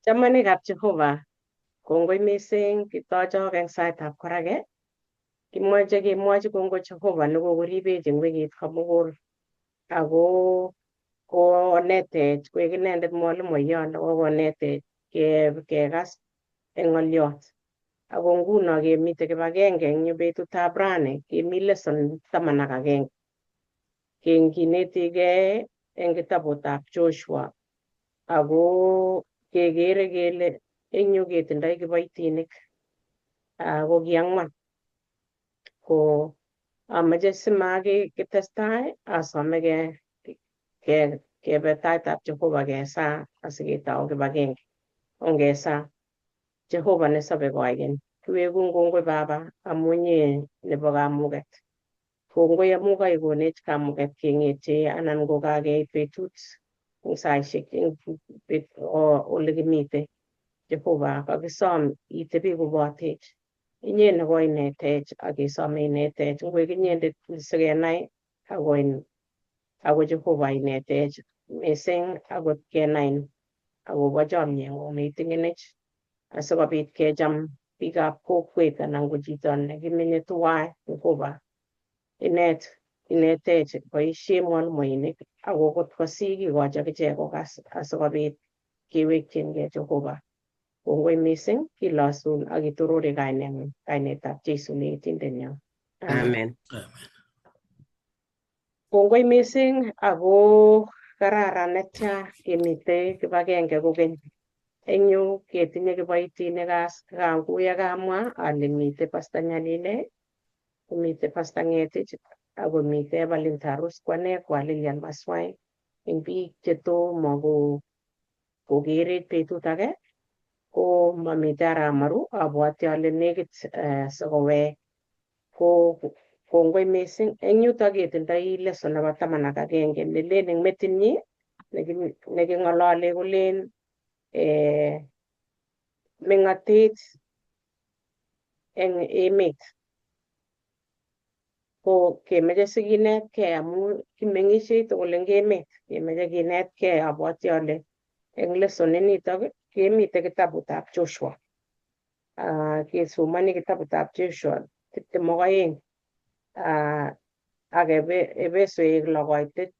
Chamanikab Jehova, kongoi mising kitochok eng saitab korake. Kimoche kemwochi kongoi Jehova nekokoribech eng wikit komugul ako konetech koek inendet mwalimuyon nekokonetech kekas eng ng'oliot. Ako nguno kemite kibagenge eng yu betutab rani kemi lesson 11. Kinetigei eng kitabutab Joshua ako kekere kele eng yu ketindoi kiboitinik ko ki ang'wan. Ko amoche simakitestai asome kebe taitab Jehova kesaa asiketou kibagenge. Ongesaa. Jehova nesobe koikeny, kiwekun kongoi Baba amu inye nebo kamuket. Kongoi amu kaikonech kamuket keng'etye anan ko kakeit betut eng saishek eng ole kimite. Jehova kakisom itebi kobotech. Inye ne koinetech ak kesome inetech ngoik inyendet sikenai ako Jehova inetech mising akot kenain akobo chomyeng'ung neiting'enech asikobit kecham biikab kokwet anan ko chito nekimenye tuwai. Jehova inet inetech boisie mwalimuinik ako kot kosik ikochi akichek kokas asikobit kewekchingei Jehova. Kongoi mising, kilosun ak kitorori kaineng'ung, kainetab Jesu ne Yetindenyo. Amen. Kongoi mising ako kararan netya kemite kibagenge kokeny. Eng yu ketinye kiboitinik as kuya kamwa ale mitei Pastor Nyalile, komite Pastor Ng'etich ako mitei Evelyn Tarus kwane kwa Lilian Maswai eng biik chetomo kokerech betut age ko mamite arap Maru abwati ale nekit sikowek ko kongoi mising. Eng yutok ketindoi lesson nebo 11 nelen eng metinyi neking'olole kolen meng'otet eng emet. Ko kemeche sikinetkei amu kimeng'ishei tugul eng emet, kemeche kinetkei. Abwati ale eng lesson initok kemite kitabutab Joshua. Kesomoni kitabutab Joshua 22 ak Efesoek 6 koitet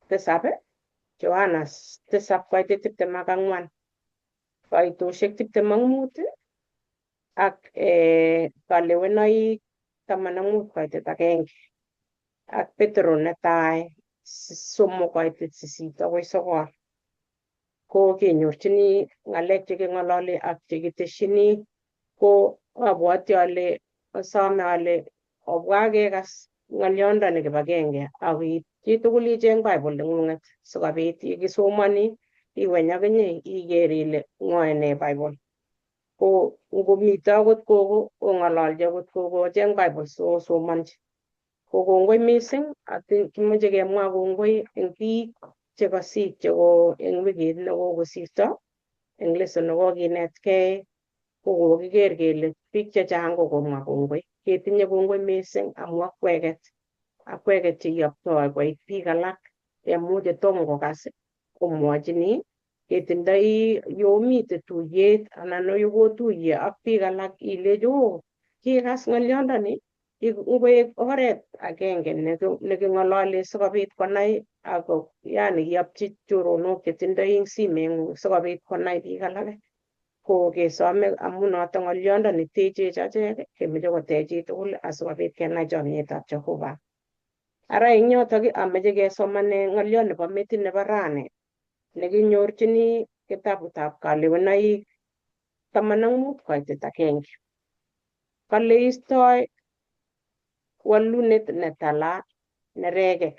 7, Yohana 7 koitet 24, Koitoshek 25 ak Kalewenoik 15 koitet 1 ak Petro netai 3 koitet 8 akoi 9. Ko kenyorchini ng'alek cheking'ololi ak chekiteshini ko abwati ale asome ale obwa kekas ng'olyondoni kibagenge ak chitugul icheng Bible neng'ung'et sikobit yekisomoni iweny akinye iker ile mwoe nee Bible. Ko ngomite akot kogo ong'ololchi akot kogo ocheng Bible sosomonchi. Ko kongoi mising, kimoche kemwa kongoi eng biik chekosik cheko eng wikit nekokosirto eng lesson nekokinetkei ko kokiker kele biik chechang ko komwa kongoi. Ketinye kongoi mising amu akweket cheiyoptoi koit biik alak amu chetom kokas komwochini ketindoi yomite tuyet anan yokotuye ak biik alak ilechi oo kikas ng'olyondoni ngoek oret agenge neking'olole sikobit konai ako yani kiyopchi choronok chetindoi eng simeng'ung sikobit konai biik alak ko kesome amu noto ng'olyondoni techech achek kemeche kotech chitugul asikobit kenai chomyetab Jehova. Ara eng yotok ameche kesomane ng'olyot nebo metit nebo rani nekinyorchini kitabutab Kalewenoik 15 koitet 1. Kale istoi walunet netala nerekek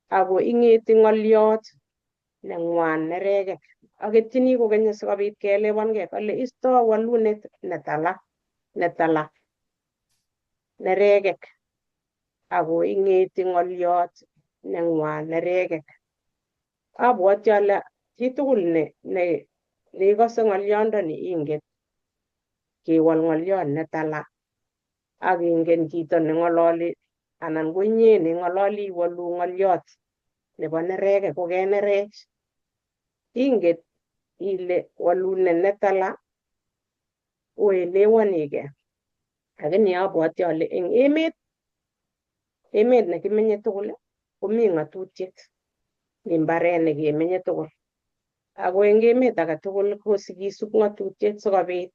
ako ing'eti ng'olyot neng'wan nerekek. Aketyini kokeny sikobit keelewankei kale istoi walunet netala nerekek ako ing'eti ng'olyot neng'wan nerekek. Abwoti ale chitugul ne neikose ng'olyondoni ingen kewol ng'olyot netala ak ingen chito neng'ololi anan ko inye neing'ololi iwolu ng'olyot nebo nerekek kokenerech. Inget ile walunet netala oelewanike. Lakini abwati ale eng emet, emet nekimenye tugul komi ng'atutiet, mi mbaret nekemenye tugul. Ako eng emet age tugul ko sikisub ng'atutiet sikobit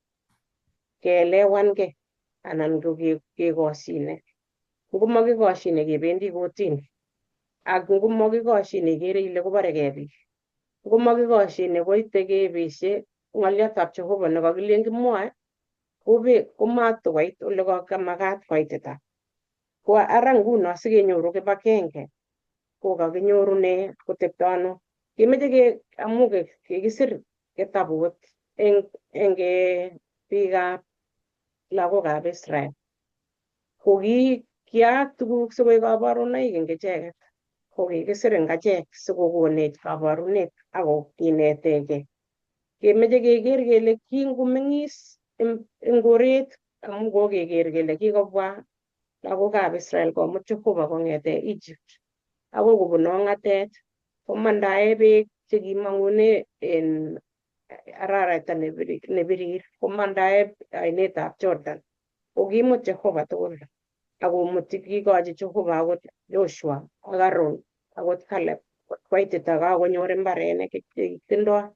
keelewange anan ko kekoshine. Ngomakikoshine kebendi kotini ak ngomakikoshine ikere ile koborekei biik. Ngomakikoshine koite kebesie ng'olyotab Jehova nekakilen kimwoe kobe komatokoit ole kamakat koitita. Ko ara nguno sikenyoru kibagenge ko kakinyorune kotepto ano. Kemeche ke amu kikisir kitabut eng biikab lagokab Israel. Ko kiyaak tuguk sikoik kabarunoik eng icheket. Ko kikisir eng achek sikokonech kabarunet ako kinetegei. Kemeche keker kele kingomeng'is eng koret amu kokeker kele kikobwa lagokab Israel komut Jehova kong'ete Egypt akoi kobun ong'atet komandae beek chekimong'une en araraita nebirir komandae ainetab Jordan. Ko kimut Jehova tugul akomuti kikochi Jehova akot Joshua ak Aaron akot Caleb koitita kakonyor mbarenik chetindoi.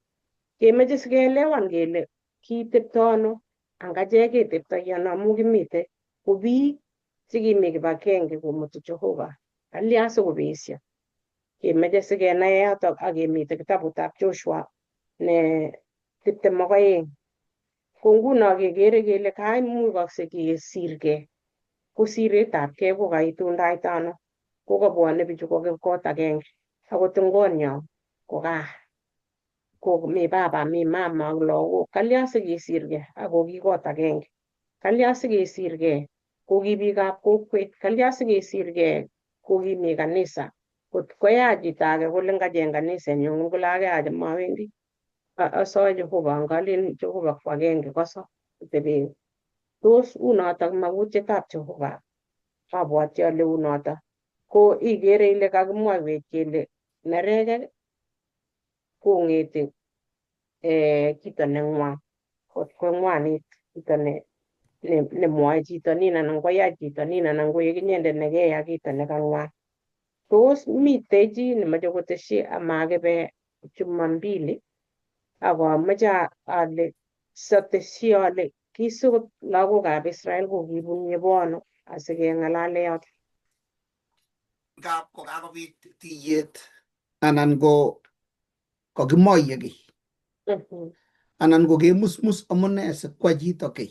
Kemeche sikeelewan kele kitepto ano ang achek keteptoi ano amu kimite ko biik chekimi kibagenge komuti Jehova. Kalya sikobesyo? Kemeche sikenai yotok ak kemite kitabutab Joshua ne 22. Ko nguno kekere kele kaimukokse kesirgei ko siretabkei ko kaitundaita ano ko kabwone bichu ko kot agenge akot eng konyo ko gaa ko mi baba mi mama ak lagok kalya sikesirgei ako ki kot agenge kalya sikesirgei ko ki biikab kokwet kalya sikesirgei ko kimi kanisa kot koyach chito age kole ngacheng kanisenyun kole akeyach mawendi asoe Jehova ngalen Jehova ko agenge koso koteben tos unotok makutietab Jehova abwati ale unotok ko ikere ile kakimwaiwech kele nerekek kong'eti kito neng'wan kot kong'wanit kito nemwoe chito nin anan koyai chito nin anan koek inyendet nekeya kito nekang'wan. Tos mitei chi nemoche koteshi amakibe Jumambili ako amoche ale soteshi ale kisukot lagokab Israel ko kibun yebono asikeng'alale yoto. Ngap kokakobit tiyet anan ko kokimoye kiy anan ko kemusmus amune sikwa chito kiy.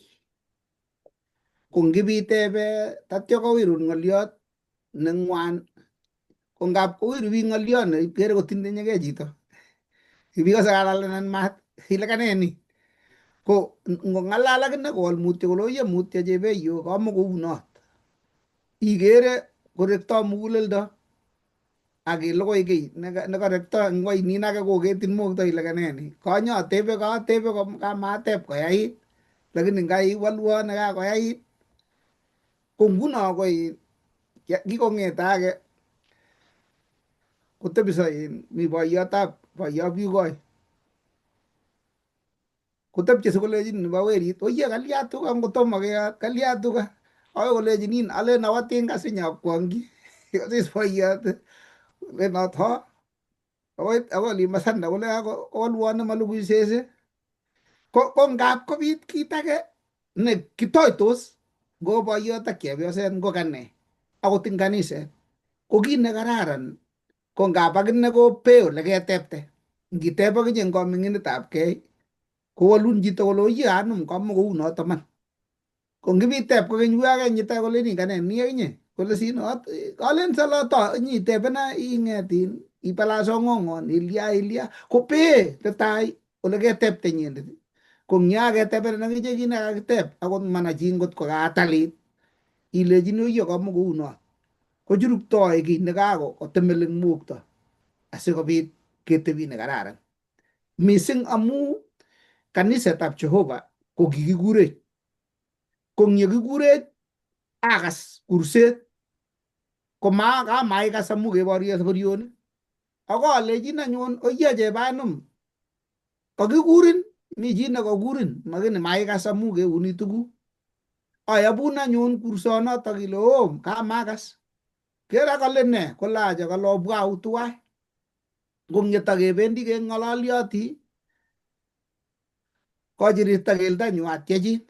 Ko ngibitebe tatyo kowirun ng'oliot neng'wan ko ngap kowiru biik ng'oliot nekere kotindenyekei chito. Ibikose kalalenan maat ile kane ni. Ko ngong'alal akine kowol mutyo kole oye mutyo chebeiyo kamakounot. Ikere korekto muguleldo ak ilugui kiy nekarekto eng nin ake koketin mokto ile kane ni. Kanyatebe katebe kamateb koyait lakini ngaiwolwo nekakoyait ko nguno ko kikong'ete ake kotebiso mi boiyotab boiyot Yugoi kotepche sikolechin nebo werit oye kalya tuga ngotomo keyot kalya tuga akoi kolechin in alen awo tinga sinyakwongchi kosis boiyot len otho akoi akoi olimbo sanda kole kowolwon nemalugui sese ko ngap kobit kit age ne kitoitos ngo boiyot ak chepyoset ngo kane akot eng kaniset ko kit nekararan ko ngap akine kobee ole ketepte ngitep akinye eng koming'inetab kei kowolun chito kole oye anum kamakounot iman ko ngipitep kokeny uyo kenyita kolen kane ni akinye kole sinot kalen soloto nyitepena ing'et in ibalas ong'ong'on ilya ilya kobee netai ole ketepte inyendet ko ngya ketepenen akinye kit nekakitep akot mana chi ngot ko katalit ilechini oye kamakounot kochuruktoi kiy nekakotemel eng mokto asikobit ketebi nekararan mising amu kanisetab Jehova ko kikikurech ko ng yekikurech akas kurset ko ma kamaikas amu keborye saboryonik ako alechin anyun oye chebanum Kakikurin, mi chi nekakurin, lakini maikas amu keuni tuguk. Ayabun anyun kursonotok ile oo kamakas. Kere kale ne, kole acha kale obwa au tuwai. Kong'et akebendi keng'ololioti, kochirirta keldanyu atyechin.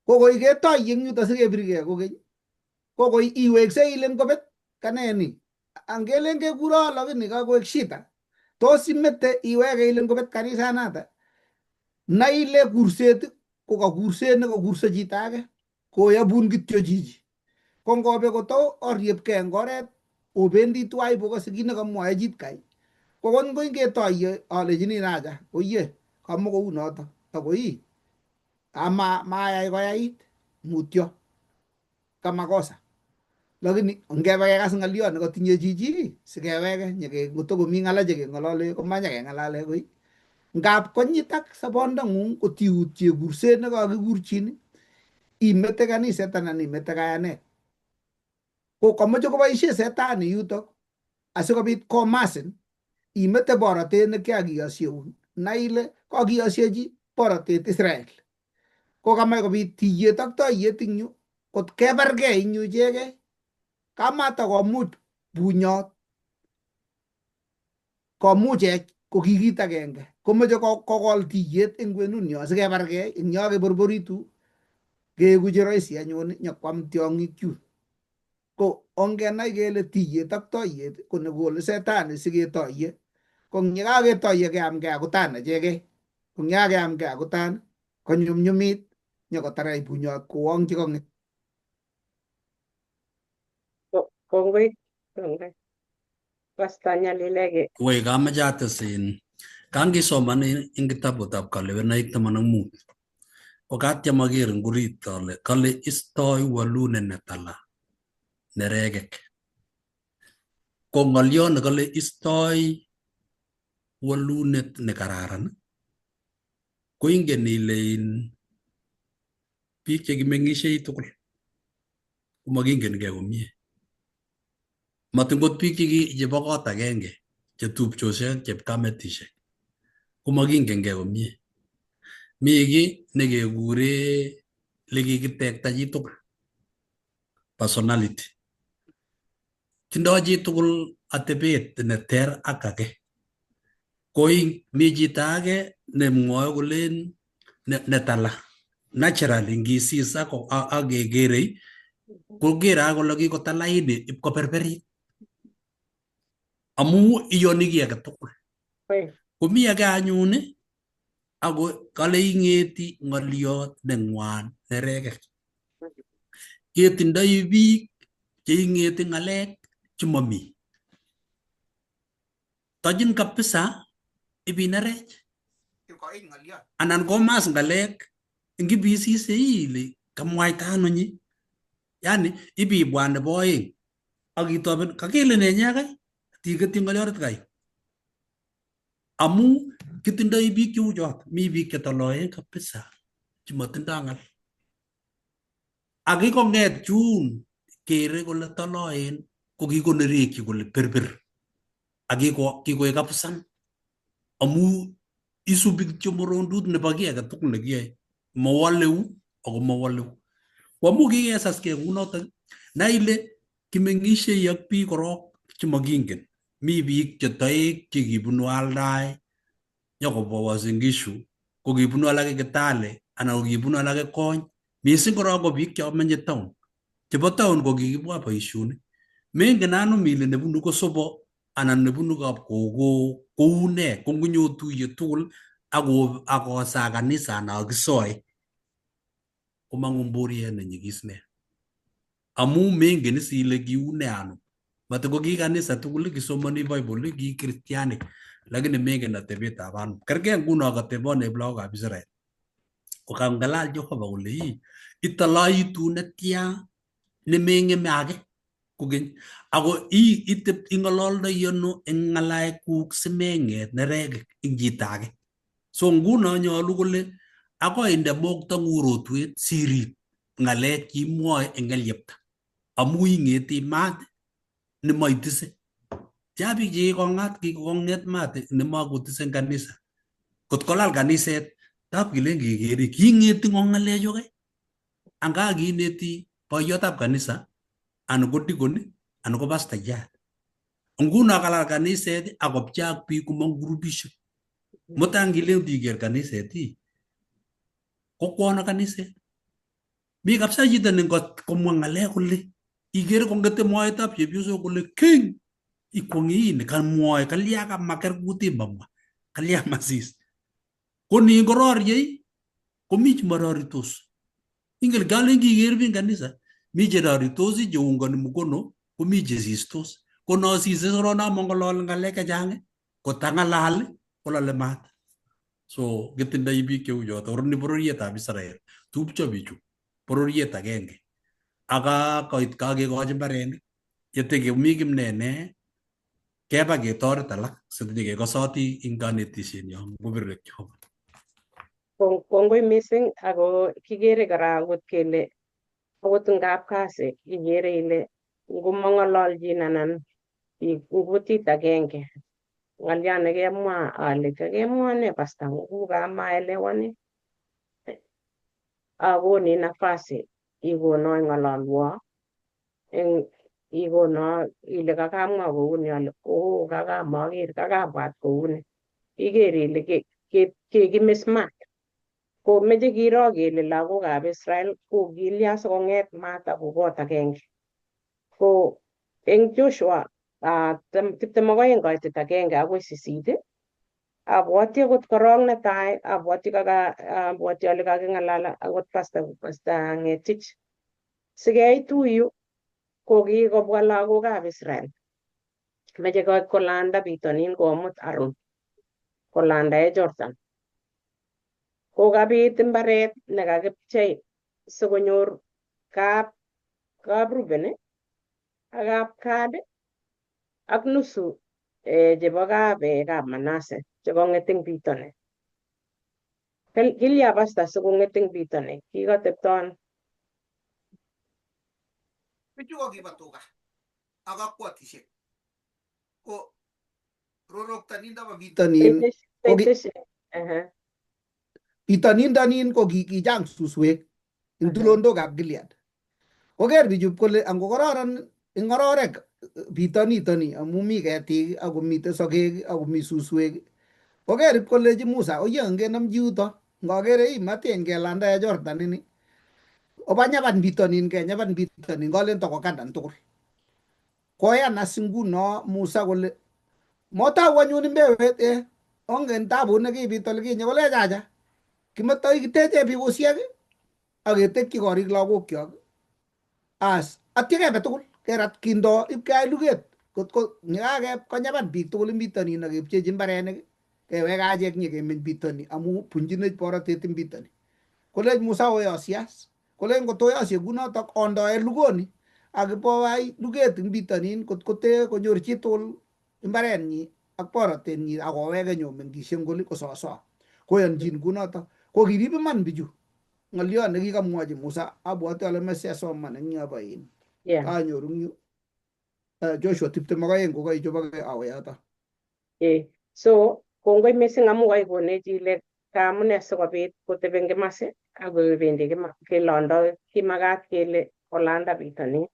Kokoi ketoi eng yuto sikebirgei kokeny, kokoi iweksei ile ngobet kane ni. Angelen kekuro lakini kakoek shida. Tos imete iwege ile ngobet kanisanata. Nai ile kurset ko ka kurset nekakurse chito age. Koyabun kityo chichi. Ko ngobe koto oriepkei eng oret obendi tuwai bokose kit nekamwoe chit kai. Ko kon ketoiye alechini acha oye kamakou noto akoi ama mayai koyait mutyo kamakosa. Lakini ngebe kekas ng'oliot nekatinye chichi sikeweke nyeke ngotokomi ng'ala chekeng'olole komanyekeng'alale koi. Ngap konyitak sobondong'ung kotiutye kurset nekakikurchin imete kaniset anan imete kayanet. Ko kamoche koboisie setani yutok asikobit komasin imete borotet nekiakiyosieun. Nai ile kakiyosiechi borotet Israel. Ko kamach kobit tiyet ak toiyet ing yu kot kebargei ing yu ichegei kamatakomuch bunyot komuchech ko ki kit agenge komoche kokol tiyet eng kwenunyo asikebargei ing yo keborboritu keeku che rahisi anyun nyokwam tiong'ik chun. Ko ongenai kele tiyet ak toiyet ko nekole setani siketoiye. Ko eng yekaketoiye keamgei akutan achegei. Ko eng yakakeamgei akutan konyumnyumit nyokotarech bunyot kowong chekong'et. Kongoi, kongoi. Pasta Nyalileke. Wei kameche ates in kangisoman eng kitabutab Kalewenaik 15 ko katyem aker eng orit ale kale istoi walunet netala nerekek. Ko ng'olyo nekale istoi walunet nekararan ko ingen ile in biik chekimeng'ishei tugul komakingengei komie. Matin kot biik chebo kot agenge chetupchosiek ak chepkametishek komakingengei komie. Mi kiy nekekure lekikitekta chitugul personality. Tindoi chitugul atebet neter ak age. Koi mi chito age nemwoe kolen netala naturally ngisis ak kekerei kokere ake kole kikotalaini ipkoperperit amu iyoni kiy age tugul. Komi age anyun ako kale ing'eti ng'oliot neng'wan nerekek. Ketindoi biik cheing'eti ng'alek chemomi. Tochin kabisa ibinerech anan komas ng'alek ngipisise ile kamwaita ano nyi. Yani ibibwa nebo oeng ak itoben kakile ne nye kai tiketyi ng'olioret kai. Amu kitindoi biik cheu chot, mi biik chetoloen kabisa chemotindoi ng'al. Ak kikong'et chun kere kole toloen ko kikonerekyi kole berber ak kikoek kabusan amu isubi kityo morondut nebo kiy age tugul nekiyoe mowoleu ako mowoleu. Ko amu kikesaskei kounotok nai ile kimeng'ishei ak biik korok chemokingen. Mi biik che toek chekibunu Aldai nyokobwa Uasin Gishu ko kibunu alake Kitale anan ko kibunu alake Kony. Mising korok ko biik chomenye town. Chebo town ko kikibwa boisionik. Mengen anum ile nebunu Kosobo anan nebunu Kapkogo kou nee ko ngonyotuiye tugul akosaa kanisa anan akisoe komang'u mboriet nenyigis nea. Amu mengen is ile kiu nee anum. Matiko ki kanisa tugul kisomoni Bible ki kristianik lakini mengen atebetab anum. Kerkei nguno kateboneb lagokab Israel. Ko kangalal Jehova kole ii itoloitu netya nemeng'eme age kokeny ako itep ing'ololdoi ano eng ng'alekuk simeng'et nerekek eng chito age. So nguno nyolu kole akoi inde moktong'ung rotwet sirib ng'alek cheimwoe eng ng'elyepta amu ing'eti maat nemoitise. Tia biik chekikong'at kikong'et maat nemakotise eng kanisa Kot kolal kaniset, tab kilen kekere king'eti ng'o ng'alechu kai? Anga kineti boiyotab kanisa anan ko dikon anan ko pastayat. Nguno kalal kaniset akopcheak biik komong grupishek. Mutai ngilen tiker kaniset ii, kokwono kaniset. Mi kabisa chito ne ngot komwa ng'alek kole ikere kong'ete moetab chepyosok kole king ikwong'e ini kamwoe kalya kamaker kutit mamwa kalya masis. Ko nin kororyei komi chemaroritos. Ingen kalen kiker biik kanisa mi cheroritos cheungani mkono komi chesistos. Ko nosise sorono mong'ololi ng'alek chechang kotang'alal kolale maat. So kitindoi biik cheu choto ni bororietab Israel tupcho bichu bororiet agenge aka koit kakekochi mbarenik yete mi kimnene keba ketoret alak sitinye eng kanetishenyo ngobirwek Jehova. Kongoi mising ako kikere kora akot kele akot eng kapkasi ikere ile ngomong'ololjin anan ing kutit agenge ng'alyo nekemwa ale kakemwa ne pasta kukamaelewani akoni nafasi ikono ing'ololwo eng ikono ile kakamwa kouni ale oo kakamoker kakabwat kouni iker ile kikimis maat ko meche kiro kele lagokab Israel kokilya sikong'et maat ako kot agenge ko eng Joshua 22 koitet agenge akoi sisit abwoti akot korong netai abwoti kaka abwoti ale kaking'alal akot pasta Ng'etich sikeitu yu ko kikobwa lagokab Israel meche kolanda bitonin komut Aaron kolandae Jordan kokabit mbaret nekakipchei sikonyor kap Reuben ak kap Gad ak nusu chebo kap Manase chekong'et eng bitonin. Kilya pasta sikong'et eng bitonin? Kikatepto ano? Bichu ko kibo tuga ak akwotishek. Ko rorokto nindo bo bitonin bitoninda nin ko kichang suswek eng tulondokab Gilead. Koker bichu kole ango kororon eng ng'ororek bitonitoni amu mi ketik ako mitei sokek ako mi suswek. Koker ip kolechi Musa oye ngenomchi yuto ngokere ii matin kelandae Jordan ini oba nyaban bitonin kenyaban bitonin kolen tokokandan tugul. Koyan as nguno Musa kole motau anyun mbewet ongen tabut nekibit olikinye kolech acha kimetoi kiteche bikusiek ak ketekyi korik lagokyok as atya kebe tugul kerat kindo ip keai luget kotko nyekakeb konyaban biik tugul eng bitonin ak kepchechi mbarenik kewek achek nyekemeny bitoni amu bunchinech borotet eng bitoni. Kolech Musa oyosias kolen kotoyosie kunotok ondoe lugoni ak iboai luget eng bitonin kotkote konyor chitugul mbarenyi ak borotenyi ak koweke nyomeng'ishe ngoli kososo. Koyonchin kunotok. Ko kirib iman bichu ng'olyo nekikamwochi Musa abwoti ale meche asoman eng yobo in kanyoru eng yu Joshua 22 kokaichobokei awe yoto. So kongoi mising amu kaikonech ile kaamune sikobit kotebi eng kimasi ak kebendi kelondo kimakat kele kolanda bitonin.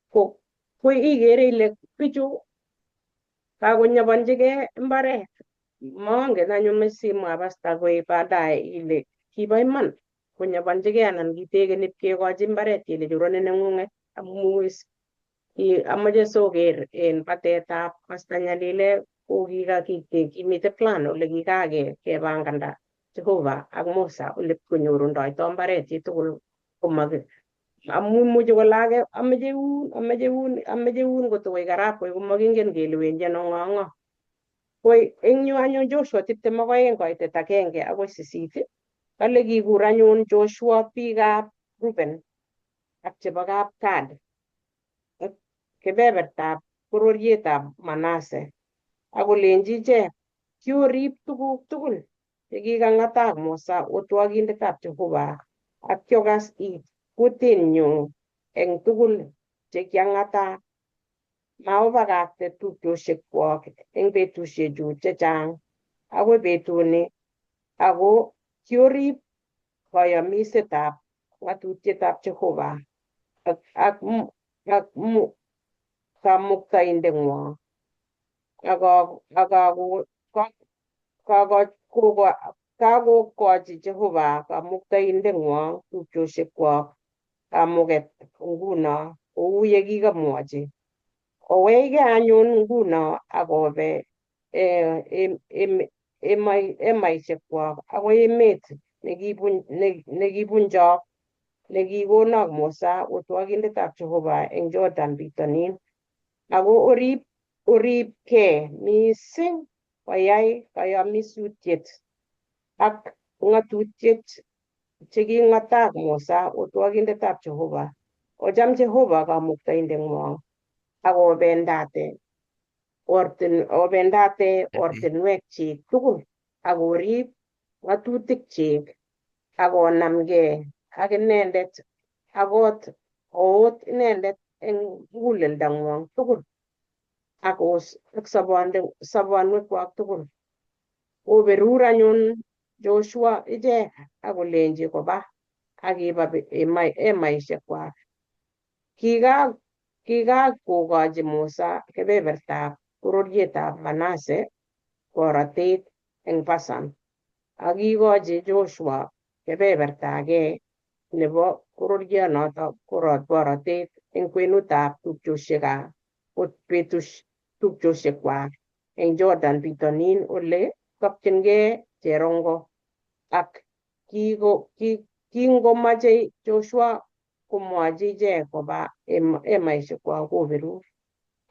Ko ikere ile bichu kakonyobanchigei mbaret. Mongen anyun simwa pasta koi baadaye ile kibo iman konyobanchigei anan kitekeni ipkekochi mbaret kele churoni neng'ung'et amu amoche soker en batetab pasta Nyalile ko kimite plan ole kikakepanganda Jehova ak Musa ole konyorundoito mbaret chitugul komaki amu imuchi kole ake ameche un ameche un ameche un kotokoi karap komakingen kele wendi ano ng'o ak ng'o. Ko eng yu anyun Joshua 22 koitet agenge akoi sisit kale kikur anyun Joshua biikab Reuben ak chebo kap Gad ak kebebertab bororietab Manase ak kolenji ichek kiorib tuguk tugul chekikang'atak Musa otwokindetab Jehova ak kiokas it kutinyu eng tugul chekiang'atak. Maobakakte tupchosiekwok eng betusiechu chechang akoi betuni Ako kiorib kayamisetab ng'atutietab Jehova ak Kamuktaindeng'wong ak kakokochi Jehova Kamuktaindeng'wong tupchosiekwok kamuget nguno kou ye kikamwochi. Owekei anyun nguno ak obe emaisiekwok akoi emet nekibunchok nekikonok Musa otwogindetab Jehova eng Jordan bitonin. Ako oribkei mising koyai kayamisutiet ak ng'atutiet cheking'atak Musa otwogindetab Jehova. Ocham Jehova Kamuktaindeng'wong ak obendate ortinwekchik tugul ak orib ng'atutikchik ak onamgei ak inendet akot oot inendet eng muguleldang'wong tugul ak sobonwekwak tugul. Koberur anyun Joshua ichek ak kolenji koba ak kiba emaisiekwak. Kikakokochi Musa kebebertab bororietab Manase borotet eng Basan ak kikochi Joshua kebeberta age nebo bororionoto borotet eng kwenutab tupchosiekwak eng Jordan bitonin ole tokchingei cherongo. Ak kingomochei Joshua komwochi ichek koba emaisiekwak koberur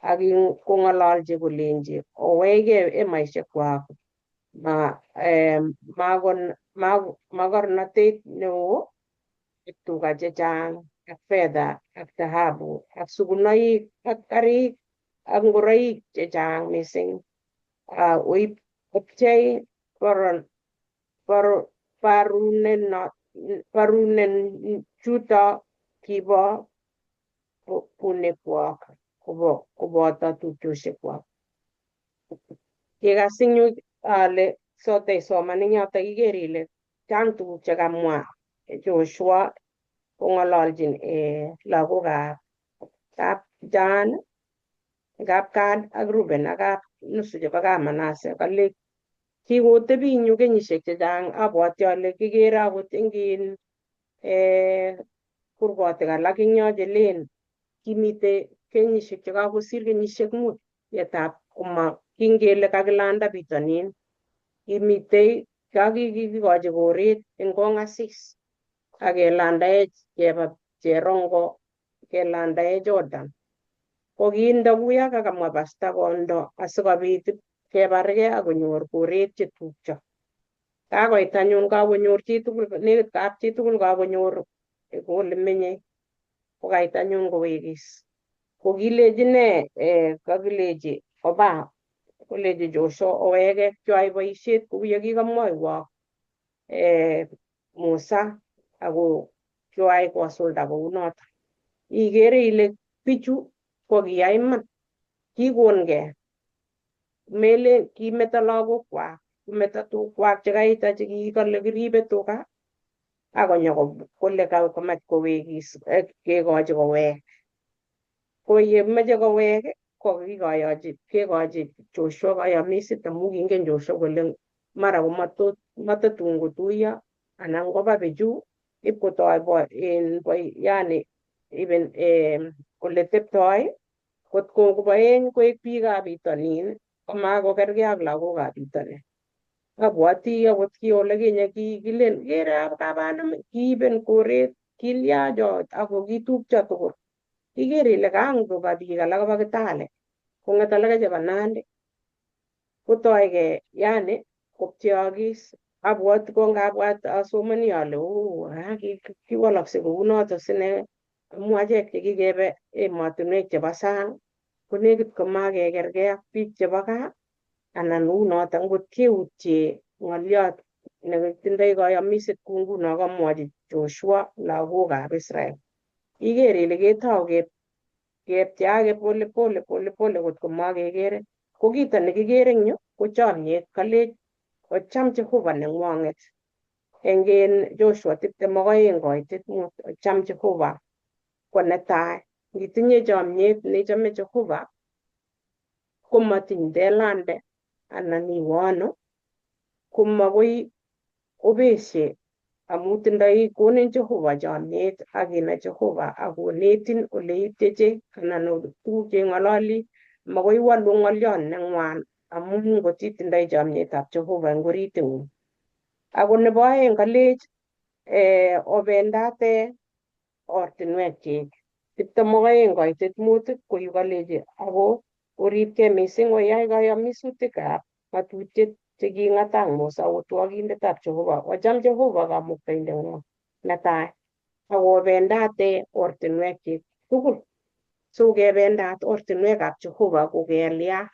ak kong'ololchi kolenji owekei emaisiekwak makornatet neo ak tuga chechang ak fedha ak dhahabu ak sukunoik ak karik ak ngoroik chechang mising. Oib opchei barunen chuto kibo bunekwok koboto tupchosiekwak. Kikas eng yu ale soteisoman eng yotok iker ile chang tuguk chekamwa Joshua kong'ololjin lagokab kap Jan, kap Gad ak Reuben ak kap nusu chebo kap Manase. Kale kikotebi eng yu kenyisiek chechang, abwati ale kikere akot eng kurgotik alak eng yo chelen kimitei kenyisiek chekakosir kenyisiek 5 yetab koma kingele kakilanda bitonin, kimitei kakikikochi koret eng kong'asis ak kelandae cheba cherongo kelandae Jordan. Ko kindo kuya kakamwa pasta kondo asikobit kebargei ak konyor koret chetupcho. Kakoit anyun kakonyor chitugul, nekit kap chitugul kakonyor ole menyei, kokait anyun kowekis. Ko kilechi ne kakilechi oba kolechi Joshua oweke kyoai boisiet kou ye kikamwoiwo Musa ako kyoai kosulda kounoto. Ikere ile bichu ko kiyai iman, kikongei, melen kimeto lagokwak, kimeto tugwak chekaita chekikole kiribe tuga akonyo kole kamach kowekis kekochi kowek. Ko yemoche kowek ko kikoyochi kekochi Joshua koyomisit amu kingen Joshua kole mara komatot matatun kotuiyo anan koba bichu ipkotoi yani even ole teptoi kotko koboeng koek biikab bitonin komakokerkei ak lagokab bitonin. Abwati akot ki ole kinye kikilen kere kabanem kiiben koret kilya cho ako kitupcho tugul. Iker ile kangoba biik alak koba Kitale kong'et alake chebo Nandi kotoige yani kopcheokis. Abwati ko ngabwat asomoni ale oo kiwolokse kounoto sine amu achek chekikebe emotinwek chebo sang konekit komakekerkei ak biik chebo gaa anan unoto ngot keutye ng'oliot netindoi koyomiset kou nguno kamwochi Joshua lagokab Israel. Iker ile ketou kepcheake pole pole pole pole kot ko makekere. Ko kito nekikere eng yu ko chomyet. Kalech Ocham Jehova neng'wong'et. Eng Joshua 22:5, ocham Jehova ko netai. Ngitinye chomyet neichome Jehova, komatiny ndelande anan iwe ano, komakoi obesye amu tindoi konin Jehova chomyet ak inai Jehova ak konetin ole ityeche anan tuguk cheng'ololi, makoi walun ng'olyot neng'wan amun ngot itindoi chomyetab Jehova eng oritng'ung. Ako nebo aeng kalech obendate ortinwekchik. 22:5 ko yu kalechi ako oripkei mising oyai kayamisutikab ng'atutiet cheking'atang Musa otwokindetab Jehova. Ocham Jehova kamuktaindeng'wong netai ak obendate ortinwekchik tugul. So kebendat ortinwekab Jehova ko kelya.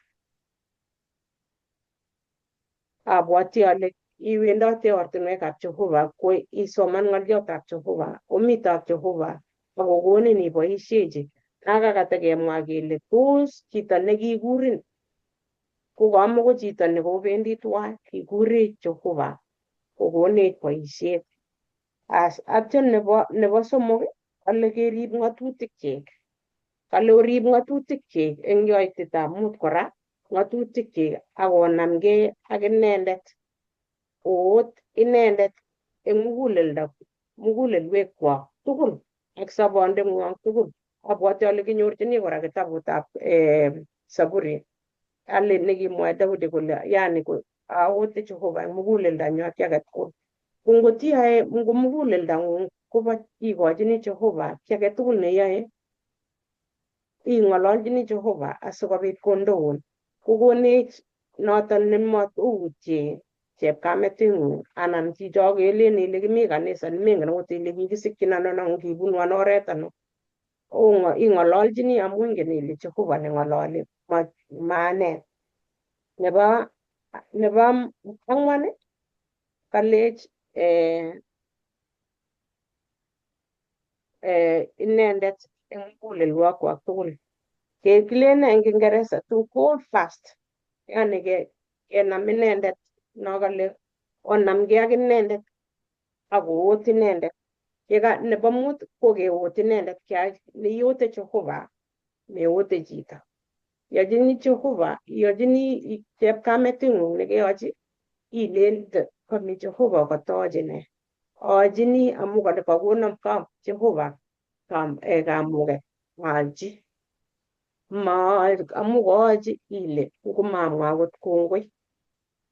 Abwati ale iwendote ortinwekab Jehova ko isoman ng'olyotab Jehova, omite ak Jehova ak kokonin iboishechi. Nakakatekemwa kele tos chito nekikurin ko kamako chito nekobendi tuwai, kikurech Jehova kokonech boishet. As atyo nebo somok kale kerib ng'atutikchik. Kale orib ng'atutikchik eng yoitetab 5 kora ng'atutikchik ak onamgei ak inendet. Oot inendet eng mugulelwekwak tugul ak sobondeng'wong tugul. Abwati ale kinyorchini kora kitabutab Saburi ale nekimwoe Daudi kole yani aote Jehova eng muguleldonyu ak kiy age tugul. Ko ngot iyoe ngo muguleldang'ung kobo ikochini Jehova kiy age tugul neyoe, ing'ololchini Jehova asikobit kondoun. Kokonech noton nematoutye chepkameting'ung anan chicho kelen ile kimi kanisa mengen akot ile kikisikyin ano anan kibunu ano oret ano. Ing'ololchini amu ingen ile Jehova neng'ololi ma ane. Nebo ang'wan kalech inendet eng mugulelwokwak tugul. Kilen eng Kiingereza to hold fast, yani kenam inendet no kale onamgei ak inendet ak oot inendet. Yeka nebo mut ko keot inendet, neiote Jehova meote chito. Yochini Jehova, yochini chepkameting'ung nekeyochi ilende kami Jehova kotoch ine. Aachini amu kale kakonon Jehova kamuket aachi. Ma amu koachi ile ngomamwa akot kongoi.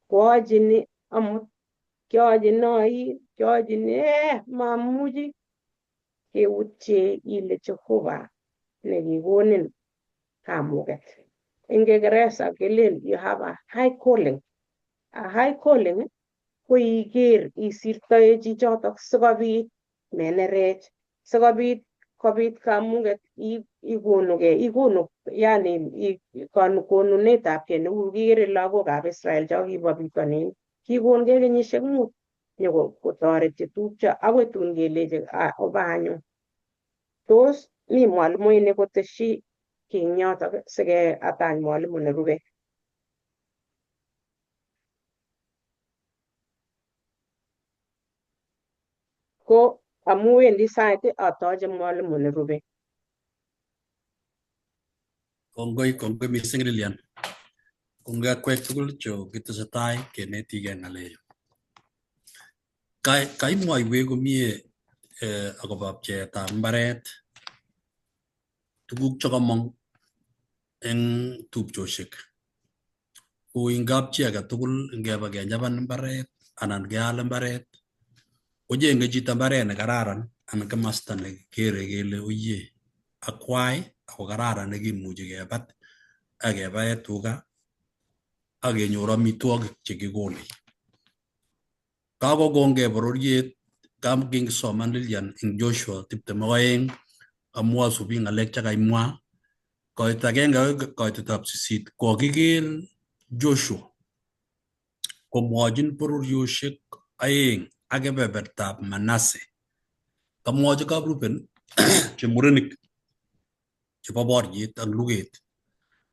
Koachini amut kiachini oin, kiachini mamuchi keutye ile Jehova nekikonin kamuket. Eng Kiingereza kelen you have a high calling. A high calling ko iker isirtoe chichotok sikobit menerech, sikobit kobit kamuket ikonukei, ikonu yani konunetabkei neu kikere lagokab Israel cho kibo bitonin, kikonkei kenyisiek 5 nyokotoret chetupcho akoi tun kelechi oba anyun. Tos mi mwalimuinik kotesyi kiy eng yotok sikeatany mwalimu nerube. Ko amu wendi sait atoche mwalimu nerube. Kongoi, kongoi mising Lilian. Kongoi akwek tugul cho kitesetai kenetigei ng'alechu. Kaimwoiwech komie akobo pcheetab mbaret, tuguk chekomong eng tupchosiek. Kou eng kapchi age tugul ngeba kenyapan mbaret anan keal mbaret, kochenge chito mbaret nekararan anan komasta nekere kele oye akwai ako kararan nekimuchi kebat ak kebae tuga ak kenyor amitwogik chekikolei. Kakokongei bororiet kingisoman Lilian eng Joshua 22 amu asubi ng'alek chekaimwa. Koit agenge akoi koitetab 8 kokiker Joshua komwochin bororiosiek 2 ak kebebertab Manase. Kamwochi kap Ruben che murenik chebo boriet ak luget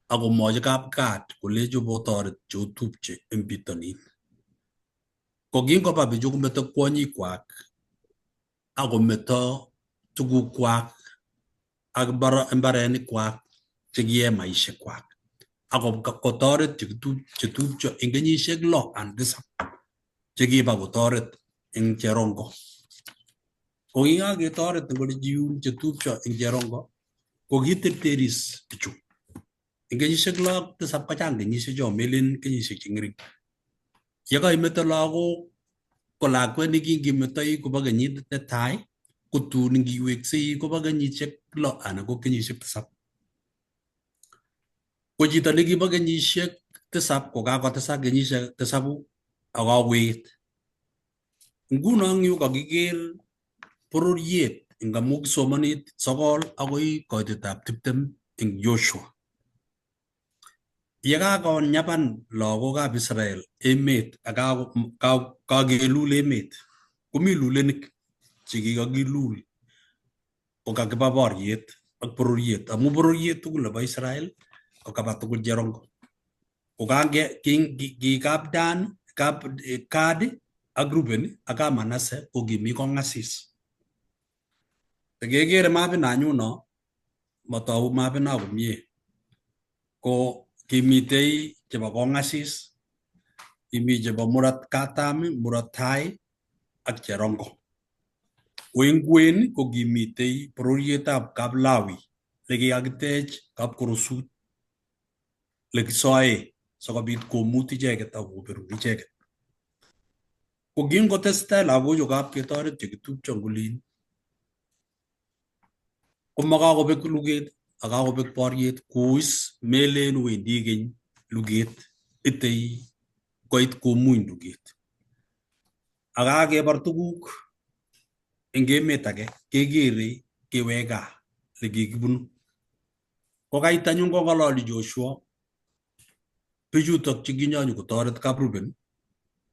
akomwochi kap Gad kolechi obotoret cheotupche eng bitonin. Ko kingoba bichu kometo kwonyikwak akometo tugukwak ak mbarenikwak chekiemaishekwak ako kotoret chetupcho eng kenyisiek 6 anan 7 chekiba kotoret eng Cherongo. Ko kikaketoret eng ole chiyun chetupcho eng Cherongo, ko kiterteris bichu eng kenyisiek 6 ak 7. Kochang kenyisiek cho, melen kenyisiek cheng'ering. Yekaimeto lagok, ko lakwet nekingimetoi kobo kenyit netai, kotun ngiweksei kobo kenyisiek 6 anan ko kenyisiek 7. Ko chito nekibo kenyisiek 7 ko kakotesak kenyisiek 7 ak kakoet. Nguno eng yu kakiker bororiet eng amu kisomoni 9 akoi koitetab 20 eng Joshua. Yekakonyapan lagokab Israel emet ak kakelul emet, komi lulenik chekikakilul kokakiba boriet ak bororiet, amu bororiet tugul nebo Israel kokaba tugul Cherongo. Ko ki kap Dan, kap Gad ak Ruben ak kap Manase ko kimi kong'asis. Tekekere mapit nanyuno, motoku mapino komie, ko kimitei chebo kong'asis, kimi chebo murot katam, murot tai ak Cherongo. Ko eng kwen ko kimitei bororietab Kaplawi nekikakitech kapkorosut lekisoe sikobit komut icheket ak koberur icheket. Ko kingotestai lagochu kap ketoret chekitupcho ngolin, komakakobek luget ak kakobek boriet kuis melen wendi keny luget itei koit komuny luget. Ak kakebar tuguk eng emet age kekere kewek gaa lekikibunu. Ko kait anyun kong'ololi Joshua bichutok chekinyonyu kotoret kap Ruben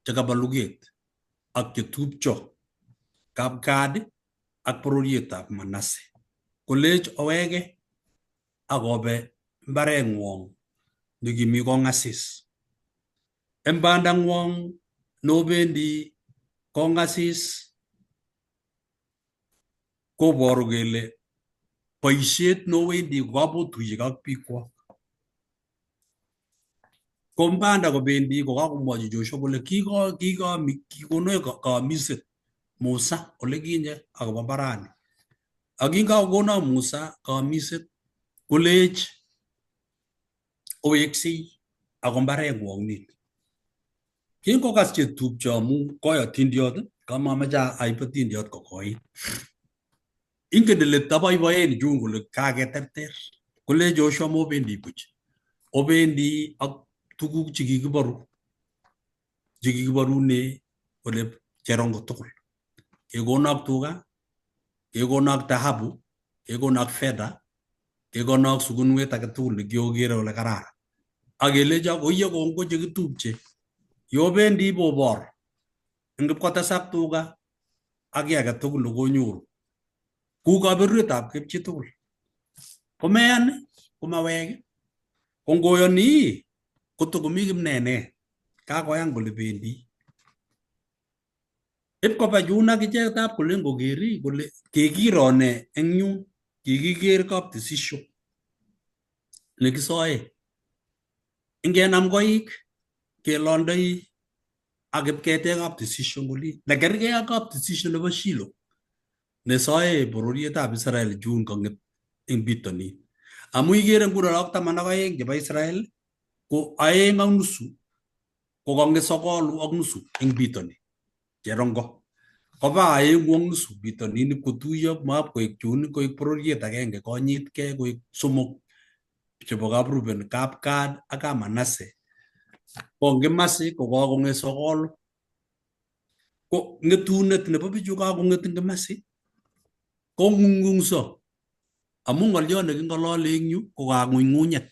chekaba luget ak chetupcho kap Gad ak bororietab Manase, kolech oweke akobe mbareng'wong nekimi kong'asis. En bandang'wong nobendi kong'asis koboru kele boisiet nowendi kokabotuiyek ak bikwok. Ko mbanda kobendi kokakomwochi Joshua kole kikonech kaamiset Musa olekinye akobo mbarani. Ak kinkakokonon Musa kaamiset kolech oweksei ako mbareng'wong nin. Kingokas chetupcho amu koi atindiot, kamameche aib atindiot kokoit. Ingen ile taboiboen chun kole kaketerter. Kole Joshua mobendi buch. Obendi ak tuguk chekikiboru, chekikiborune ole Cherongo tugul. Kekonok tuga, kekonok dhahabu, kekonok fedha, kekonok sukunwet age tugul nekiokere ole kararan. Ak kelecho koiye kongoi chekitupche. Yobendi bobor eng ipkotesak tuga ak kiy age tugul nekonyoru. Ku kaberuretab chitugul. Komeyan, komawek, ko ngoyoni kotokomi kimnenet. Kakoyan kole bendi. Ipkoba yun akichek tab kolen kokeri kole kikiro ne eng yun, kikiker kaptisisho nekisoe. Ingenam koik kelondoi ak ipketech kaptisisho ngoli nekerkei ak kaptisisho nebo Shilo nesoe bororietab Israel chun kong'et eng bitonin. Amu ikere nguno lagok 12 chebo Israel ko 2.5 ko kong'et 9.5 eng bitonin Cherongo. Koba 2.5 bitonin ipkotuiyo map koek chun koek bororiet agenge konyitkei koek somok chebo kap Ruben, kap Gad ak kap Manase. Ko ngimasi ko kakong'et 9. Ko ng'etunet nebo bichu kakong'et eng kimasi kong'ung'ungso amu ng'olyo neking'olole eng yu ko kang'ung'unyet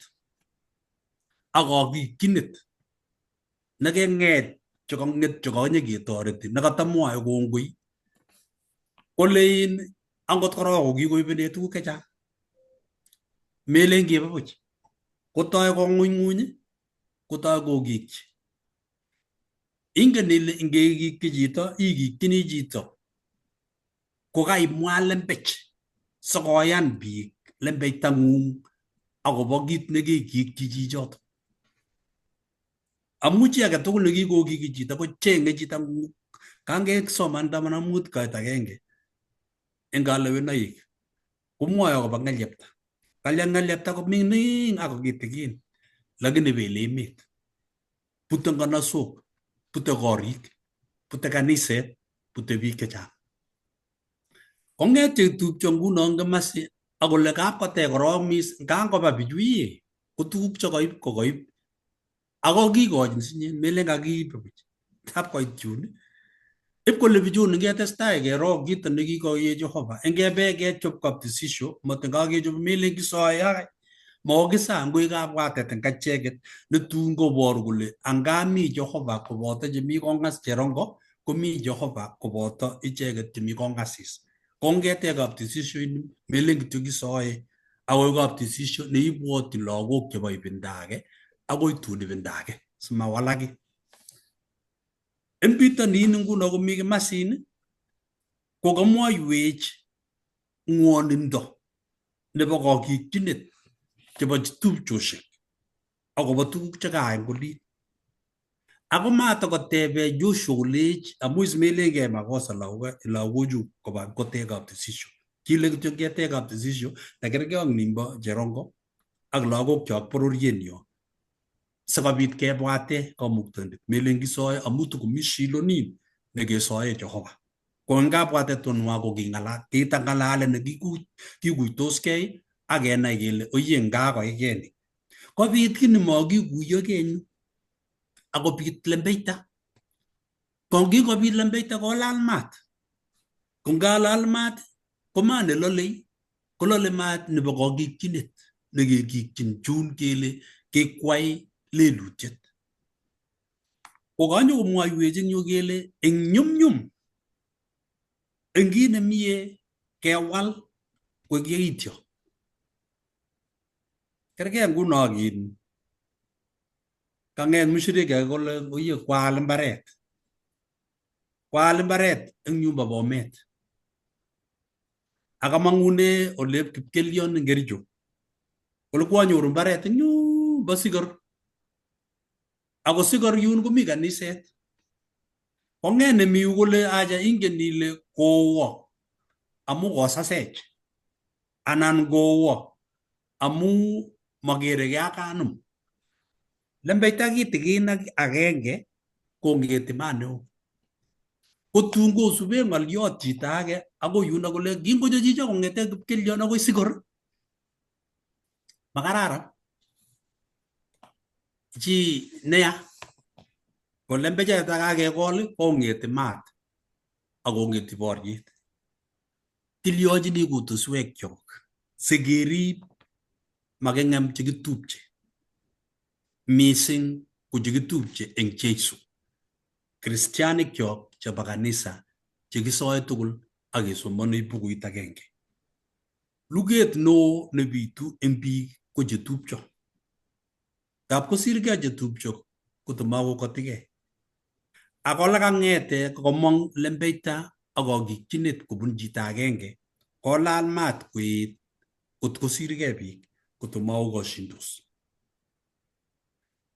ak kakikyinet nekeng'et chekang'et chekonye ketoreti nekatamwoe kongoi kolein angot korok kokikoibenech tuguk chechang melen kiba buch kotoi kong'ung'uny, kotoi kokikyi. Ingen ile ngekikyi chito, ikikyini chito kokaimwa lembech sikoyan biik lembeitang'ung akobo kit nekekikyi chichoto. Amu chi age tugul nekikokiki chito kocheng'e chito kangesoman 15 kait 1 eng kalewenoik komwoe akobo ng'elyepta. Kalya ng'elyepta ko mining ako kitikin lakini bele emet. Bute nganasok, bute korik, bute kaniset, bute biik chechang. Kong'et chetupcho nguno komasi akole kapkotech korok mising kangoba bichu iye ko tuguk chekaib kokaib ako kikochin sinye melen kakiibe buch tab koit yun ip kole bichun ngetestai kero kito nekikoye Jehova ngebe kechop kaptisisho matin kakechop melen kisoe akai mokisa ngoi kabwatet eng acheket netun koboru kole angami Jehova koboto chemi kongas cherongo komi Jehova koboto icheket chemi kongasis kongete kaptisisho ini melen kityo kisoe akoi kaptisisho neibwotyin lagok chebo ibinda age akoi tun ibinda age simawalaki. En bitonin nguno komi kimasin ko kamwoiwech ng'wonindo nebo kokikyinet chebo tupchosiek akobo tuguk chekaai eng olin. Ako matokotebe Joshua kolech amu is melen keyai makosa lagochu koba kotech kaptisisho. Kile kityo ketech kaptisisho nekerkei ak nimbo Cherongo ak lagokchok bororienyo sikobit kebwate kamuktaindet. Melen kisoe amu tukomi Shilonin nekesoe Jehova. Ko eng kabwatet onwa ko kitang'alale nekikuitoskei ak kenai kele oye ngakoikei ni. Kobit kiy nemakikuiyokei eng yu akobit lembeita. Ko ngikobit lembeita kolal maat. Ko ngalal maat ko maat nelolei kolole maat nebo kokikyinet nekekikyin chun kele kekwai lelutiet. Ko kanyokomwoiwech eng yu kele eng nyumnyum eng kit nemie kewal koek yeityo. Kerkei nguno kin kang'et mushriki age kole oye kwaal mbaret. Kwaal mbaret eng nyumba Bomet. Akamang'une olep Kipkelion eng Kericho. Kole kwanyoru mbaret eng yun bo Sikor. Ako Sikor yun komi kaniset. Kong'et nemi yu kole acha ingen ile kowo amu kosasech anan kowo amu makerekei ak kanum. Lembeita kitikin agenge kong'eti maat neo. Kotun kosube ng'oliot chito age akoi yuno kole kingonyo chicho kong'ete Kipkelion akoi Sikor makararan. Chi neya ko lembechet kakekol kong'eti maat akong'eti boriet. Tilyochini kutuswekchok sikerib making'em chekitupche mising ko chekitupche eng Jesu. Kristianik chok chebo kanisa chekisoe tugul ak kesomoni bukuit agenge. Luget neo nebitu eng biik ko chetupcho. Ngap kosirgei chetupcho kotomakokotikei. Ak ole kang'ete komong lembeita ak kokikyinet kobun chito agenge kolal maat koet kot kosirgei biik kotomakokoshindos.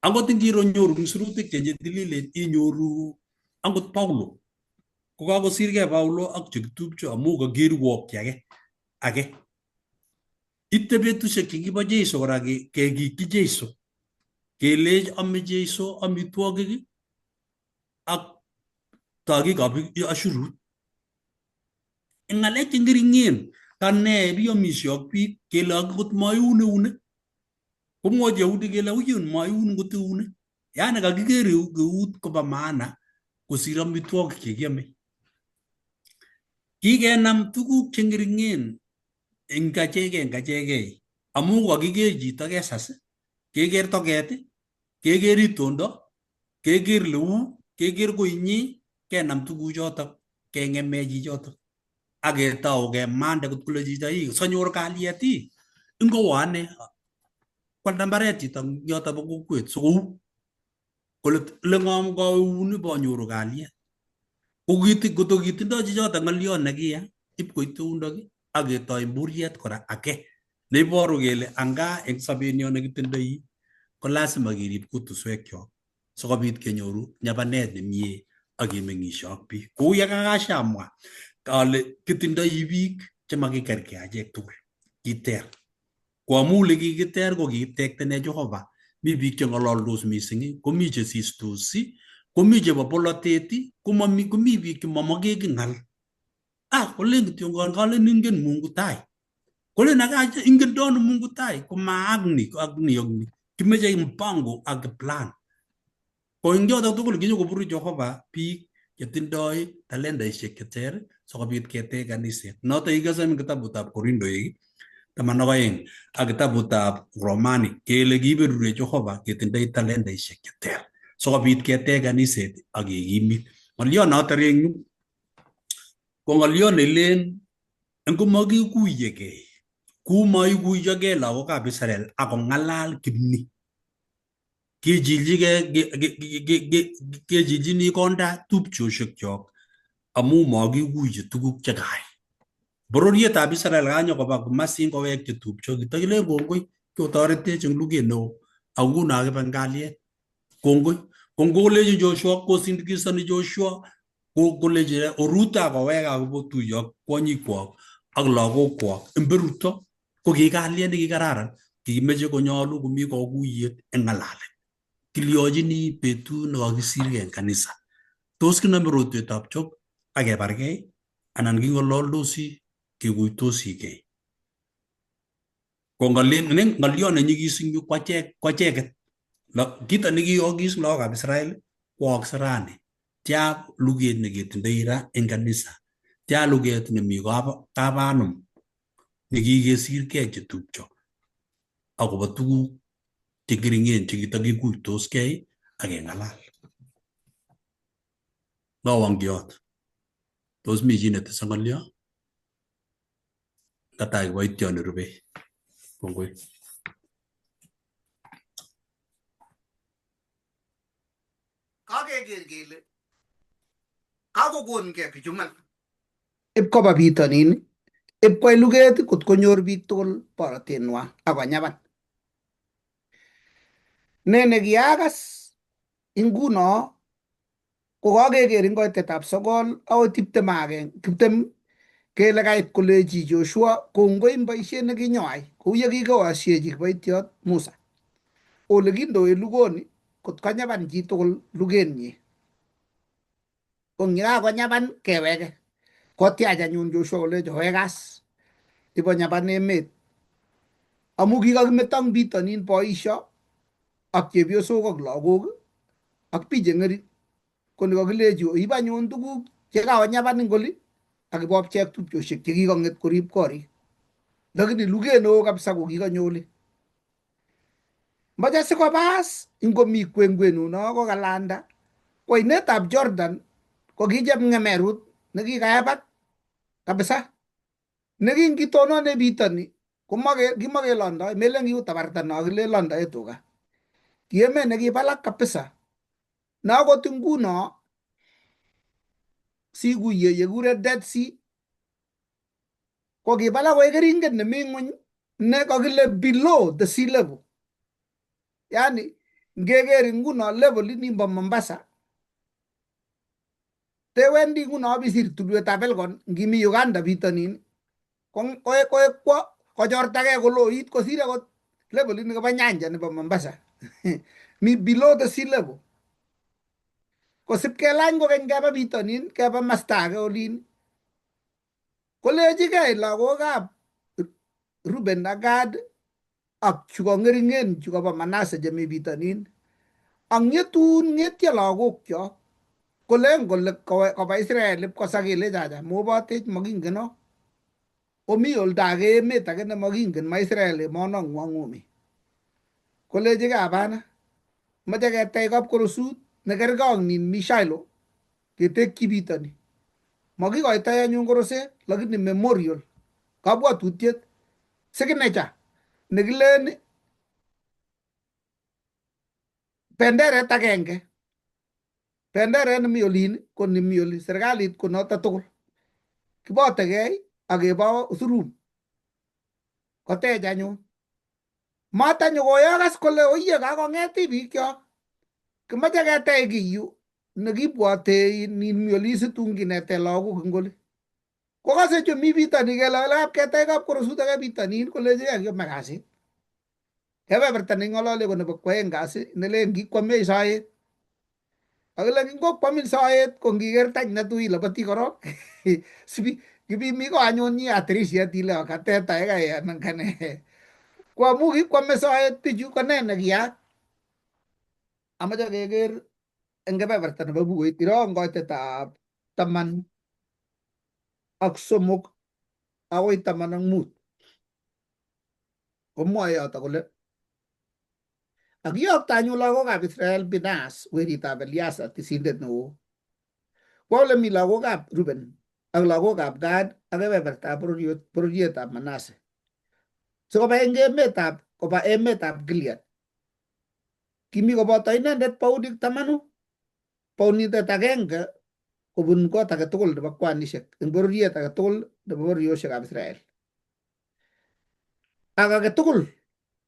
Angot ingiro nyoru eng sirutik che tililen inyoru angot Paulo kokakosirgei Paulo ak chekitupcho amu kakirwokyi age age. Ite betusiek chekibo Jesu kora kekikyi Jesu kelech ame Jesu amitwogik ak tagikab ashurut. Eng ng'alek che ng'ering'en kane biyomishe ak biik kele akot maiun eunek. Komwochi Yahudi kele uyun maiun ngot eunek. Yani kakiker eut kobo maana kosir amitwogik chekiame. Kikenam tuguk che ng'ering'en eng achekei eng achekei amu kakiker chito kesas, keker toket, keker itondo, keker leu, keker koinyi, kenam tuguchotok keng'eme chichotok. Ak ketou kemande kot kole chicho ii sanyor kalyet ii ingowo ane kwalda mbaret chito eng yoto bo kokwet sikou. Kole le ng'om kouni bonyoru kalyet. Ko koto kitindoi chichoto ng'olyon nekiya ip koite yundok ak ketoi mburiet kora ake neiboru kele anga eng sobenyo nekitindoi ko lazima kerib kutuswekchok sikobit kenyoru nyabanet nemie ak kemeng'ishe ak biik. Kou ye kakashamwa ale kitindoi biik chemakikerkei achek tugul, kiter. Ko amu ole kikiter ko kikitektenech Jehova. Mi biik cheng'ololdos mising, komi chesistos, komi chebo bolotet, komomi komi biik chemamake kiy ng'al. Ah, kolen kityo kalen ingen Mungu tai. Kolen akache ingen dono Mungu tai komaak ni ak ni ak ni. Kimeche mpango ak plan. Ko eng chotok tugul kinyokoburu Jehova biik chetindoi talentaishek cheter sikobit ketech kaniset. Noto ikose eng kitabutab Korindoik 12 ak kitabutab Romani kele kiberure Jehova ketindoi talentaishek cheter sikobit ketech kaniset ak kekimit. Ng'olyon noto eng yu ko ng'olyon nelen ngomakikuiyekei kumaikuiyokei lagokab Israel akong'alal kimni kechilchigei kechilchini konda tupchoshekyok amu makikuiye tuguk chekayai. Bororietab Israel kanyo koba komasin kowek chetupcho kitakilen kongoi kiotoretech eng luget neo ako nguno kibe eng kalyet. Kongoi. Ko ngolechin Joshua kosindikisoni Joshua kolechi orute akowek akobo tuyo ak kwonyikwok ak lagokwok eng beruto ko ki kalyet nekikararan kikimeche konyolu komi kakuyet eng ng'alalet. Kilyochini betut nekakisirgei eng kanisa. Tos kinome rotwetab chok ak kebargei anan king'ololdosi kekuitosigei. Ko ng'olyon nenyigis eng yu ko acheket. Kito nekiyookis lagokab Israel koyookse rani. Tia luget neketindoi ra eng kanisa. Tia luget nemi kabanum nekikesirgei chetupcho akobo tuguk cheng'eringen chekitakikuitoskei ak keng'alal. Mwowon kiot. Tos mi chi netese ng'olyo? Katai kiboitiot nerubei. Kongoi. Kakeker kele kakokongei bichu man. Ipkoba bitonin, ipkwai luget kot konyor biik tugul borotenwa akonyaban. Ne nekiakas inguno ko kakeker eng koitetab 9 akoi 21 20 kele kait kolechi Joshua kongoi eng boisiet nekinyoai kou ye kikoasyechi kiboitiot Musa. Ole kindoi lugoni kot konyaban chitugul lugenyi. Ko ngikakonyaban keweke. Kotyach anyun Joshua kolechi owekas ibonyaban emet. Amu kikakimeto eng bitonin boisio ak chepyosok ak lagok ak biik cheng'ering. Ko nikakilechi oib anyun tuguk chekakonyaban eng oli ak ibopchei ak tupchosiek chekikong'et korib korik. Lakini luget neo kabisa ko kikonyo oli. Moche sikobaas ingomi kwenkwenuno kokalanda ko oinetab Jordan ko ki chepng'emerut nekikaebak kabisa nekingitonone bitoni komakelondoi melen kiu tabarta no kilen londoe tuga. Ki emet nekibalak kabisa ne akot nguno sikuye yekure Dead Sea ko kibalak koek keringet nemi ng'weny ne kakile below the sea level. Yani ngeker nguno level nimbo Mombasa tewendi nguno bisir tulwetab Elgon ngimi Uganda bitonin ko kochortagei koloit kosir akot levelit nekobo nyanja nebo Mombasa. Mi below the sea level. Kosip kelany kokeny keba bitonin keba masta age olin kolechigei lagokab Ruben ak Gad ak chu kong'eringen chu kobo Manase chemi bitonin ak ng'etun ng'etyo lagokyok kolen kole koba Israel ipkosa kelech acha mobotech mokingeno omi oldo age emet age nemokingen ma Israel emonong'wong omi kolechigei hapana moche ketech kapkorosut nekerkei ak nin mi Shiloh ketekyi bitoni mokikoitoi anyun korosek lakini memorial kabwatutiet signature nekilen benderet agenge Benderet nemi olin ko nemi oli, serikalit ko noto tugul. Kibotegei ak kebo usurut. Kotech anyun. Matanyo koyokas kole oiye kakong'et tibikyok. Kimoche ketech kiy yu nekibwote nin mi oli situn kineten lagok eng oli. Kokase chu mi bitonin kele ole kapketech kapkorosut ake bitonin kolechi kiome kasit. Kebeberta neing'ololi ko nebo kwoeng kasi nelen kikwamech soet. Akile ngokwamin soet ko ngiker tany netui iloboti korok sibi kibimi ko anyun nyiat tirishet ile kateta kai anan kane. Ko amu kikwame soet bichu ko ne nekiyaak? Amache keker eng kebeberta nebo bukuit iroo eng koitetab 13 akoi 15. Komwoe yoto kole akiyokto anyun lagokab Israel Pinehas weritab Eleazar tisindet neo kwo ole mi lagokab Reuben ak lagokab Gad ak kebebertab bororietab Manase sikoba eng emetab koba emetab Gilead. Kimi koboto inendet baunik 10, baunindet agenge kobun kot age tugul nebo kwanisiek eng bororiet age tugul nebo bororiosiekab Israel. Ak age tugul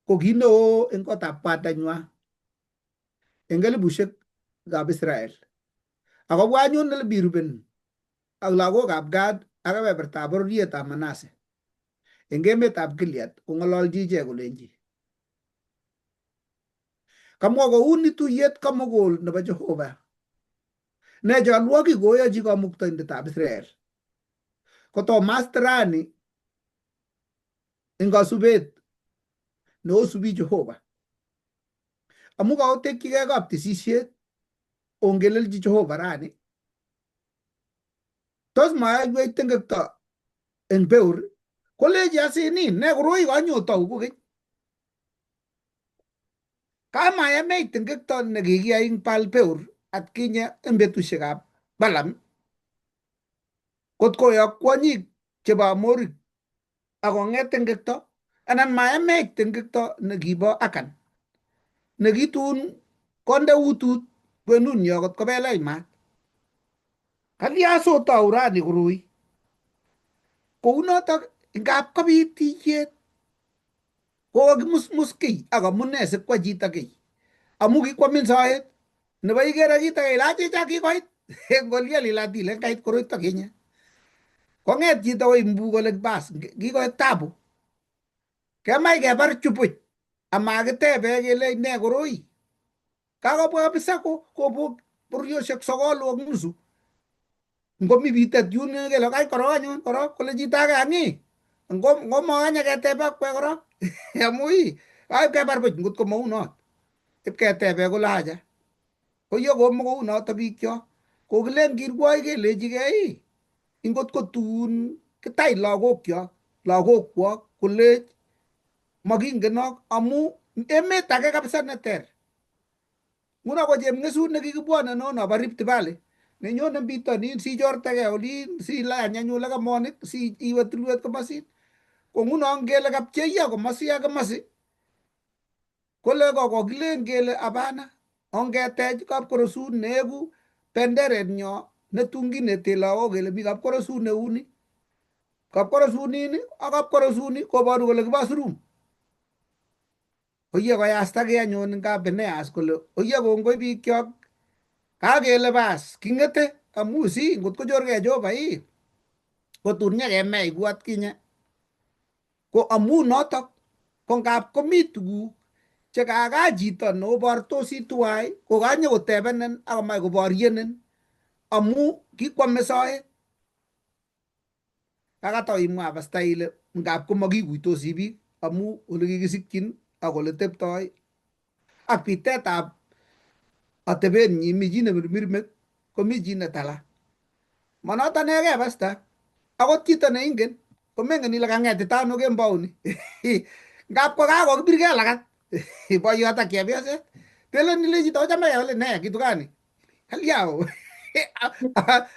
ko ki neo eng kotab kwandanywa eng elibushekab Israel. Ak kobwa anyun ole mi Reuben ak lagokab Gad ak kebebertab bororietab Manase eng emetab Gilead kong'ololchi ichek kolenji, Kamwa kouni tuyet komugul nebo Jehova. Ne cholwokik koyochi kamuktaindetab Israel. Kotomaste rani eng kasubet neosubi Jehova. Amu kaotekchigei kaptisisiet ongelelchi Jehova rani. Tos maaiwech tengekto eng Peur kolechi asinin ne koroi kanyotou kokeny. Kamayamech tengekto nekikiyai eng Baal Peur atkinye eng betusiekab Balaam kot koyok kwonyik chebo Amorik ak kong'et tengekto anan mayamech tengekto nekibo Akan nekitun konde utut kwenunyo kot kobelech maat. Kalya sotou rani koroi? Kounotok ngap kobit tiyet kokakimusmus kiy ak amune sikwa chito kiy amu kikwamin soet nebo ikere kit age ile achicha kikoit ngoliel ile atile kait koroito kinye kong'et chito koib mbu kole bas kikoit tabu kemach kebar chupuch amakitebe kele ne koroi kakobwa kabisa kobok bororiosiek 9.5 ngomi bitet yun kele kai korok anyun korok kole chito age ang'i ngomakanye ketebe akwek korok amu ii kaip kebar buch ngot ko maunot ipketebe kole acha koyo komakounoto biikchok kokilen kirwoik kelechigei ingot ko tun kitach lagokyok lagokwok kolech makingenok amu emet age kabisa neter. Nguno ko chepngesut nekikibwone nono bo Rift Valley nenyone bitonin sichortegei olin silany anyun lekamonik si iwe tulwet komosin ko nguno ngele kapcheiyo komosi ak komosi kole kokokilen kele hapana ongetech kapkorosut neeku benderet nyo netun kineti lagok kele mi kapkorosut neuni kapkorosut nin ak kapkorosut ni koboru kole kibo Surum. Oye koyasta ki anyun eng Kapineas kole oye kongoi biikyok kakele bas king'ete amu si ngot kochorgei Jehova ii kotun nyekemei ku atkinye. Ko amu notok ko ngap komi tuguk chekakaa chito neobortosi tuwai kokanyokotebenen akomach koboryenin amu kikwame soet. Kakatau imwa pasta ile ngap komakikuitosi biik amu ole kikisikyin ak ole teptoi ak bitetab atebenyi mi chi nemirmir met komi chi netala. Manoto inegei pasta akot chito neingen komengen ile kang'etita ano kembouni. Ngap kokakokibirgei lagat boiyot ak chepyoset telen ile chito ochame ole ne kitu gani kalya o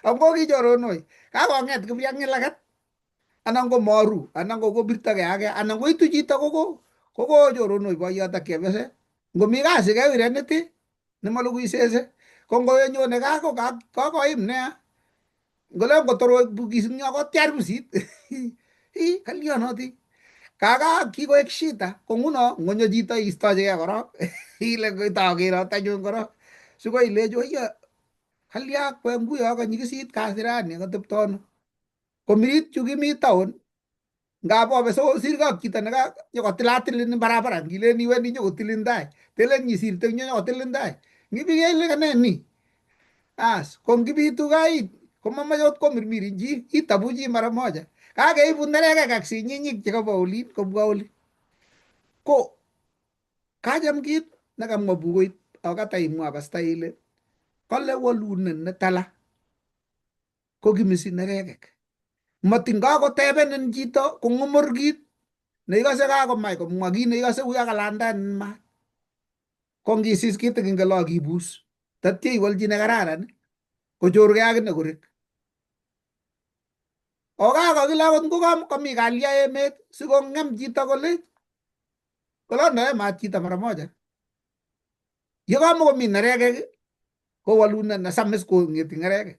amu kokichoronoi kakong'et kipriang'in lagat anan ko moru anan ko kobirtogei age anan koitu chito koko choronoi boiyot ak chepyoset ngomi kasi kewiren iti nemalugui sese. Ko ngoyonyone gaa ko kokoim nea. Ngole ngotor bukis eng yo kotyar pusit. Ii kalyonoti. Kaka kikoek shida ko nguno ngonyo chito istochigei korok ile takerot anyun korok sikoi ilechi oiyo kalya kwe nguyo konyikisit kasirani katepto ano. Komirit chu kimi town ngap obe sosirkei ak chito neka nyokotilatilin eng barabara ngilen iwendi nyokotilin tai telen nyisirte eng yo nyokotilin tai ngipikele kane ni as ko ngipitu kait komamoche ot komirmirin chi itabu chi mara moja kakeibu nerekek ak sinyinyik chekabwa olin kobwa oli ko kacham kit nekamwa bukuit akata imwa pasta ile kale wolunet ne tala ko kimisi nerekek matin kakotebenin chito kong'omor kit neikose kakomach komwa kit neikose uyo kalandanin maat ko ngisis kitikin kole akibus tatya iwolchi nekararan kochorgei akine korek okakokile akot ngokomi kalya emet sikong'em chito kole kolondoe maat chito mara moja yekamakomi nerekek kowolunet nesamis kong'eti nerekek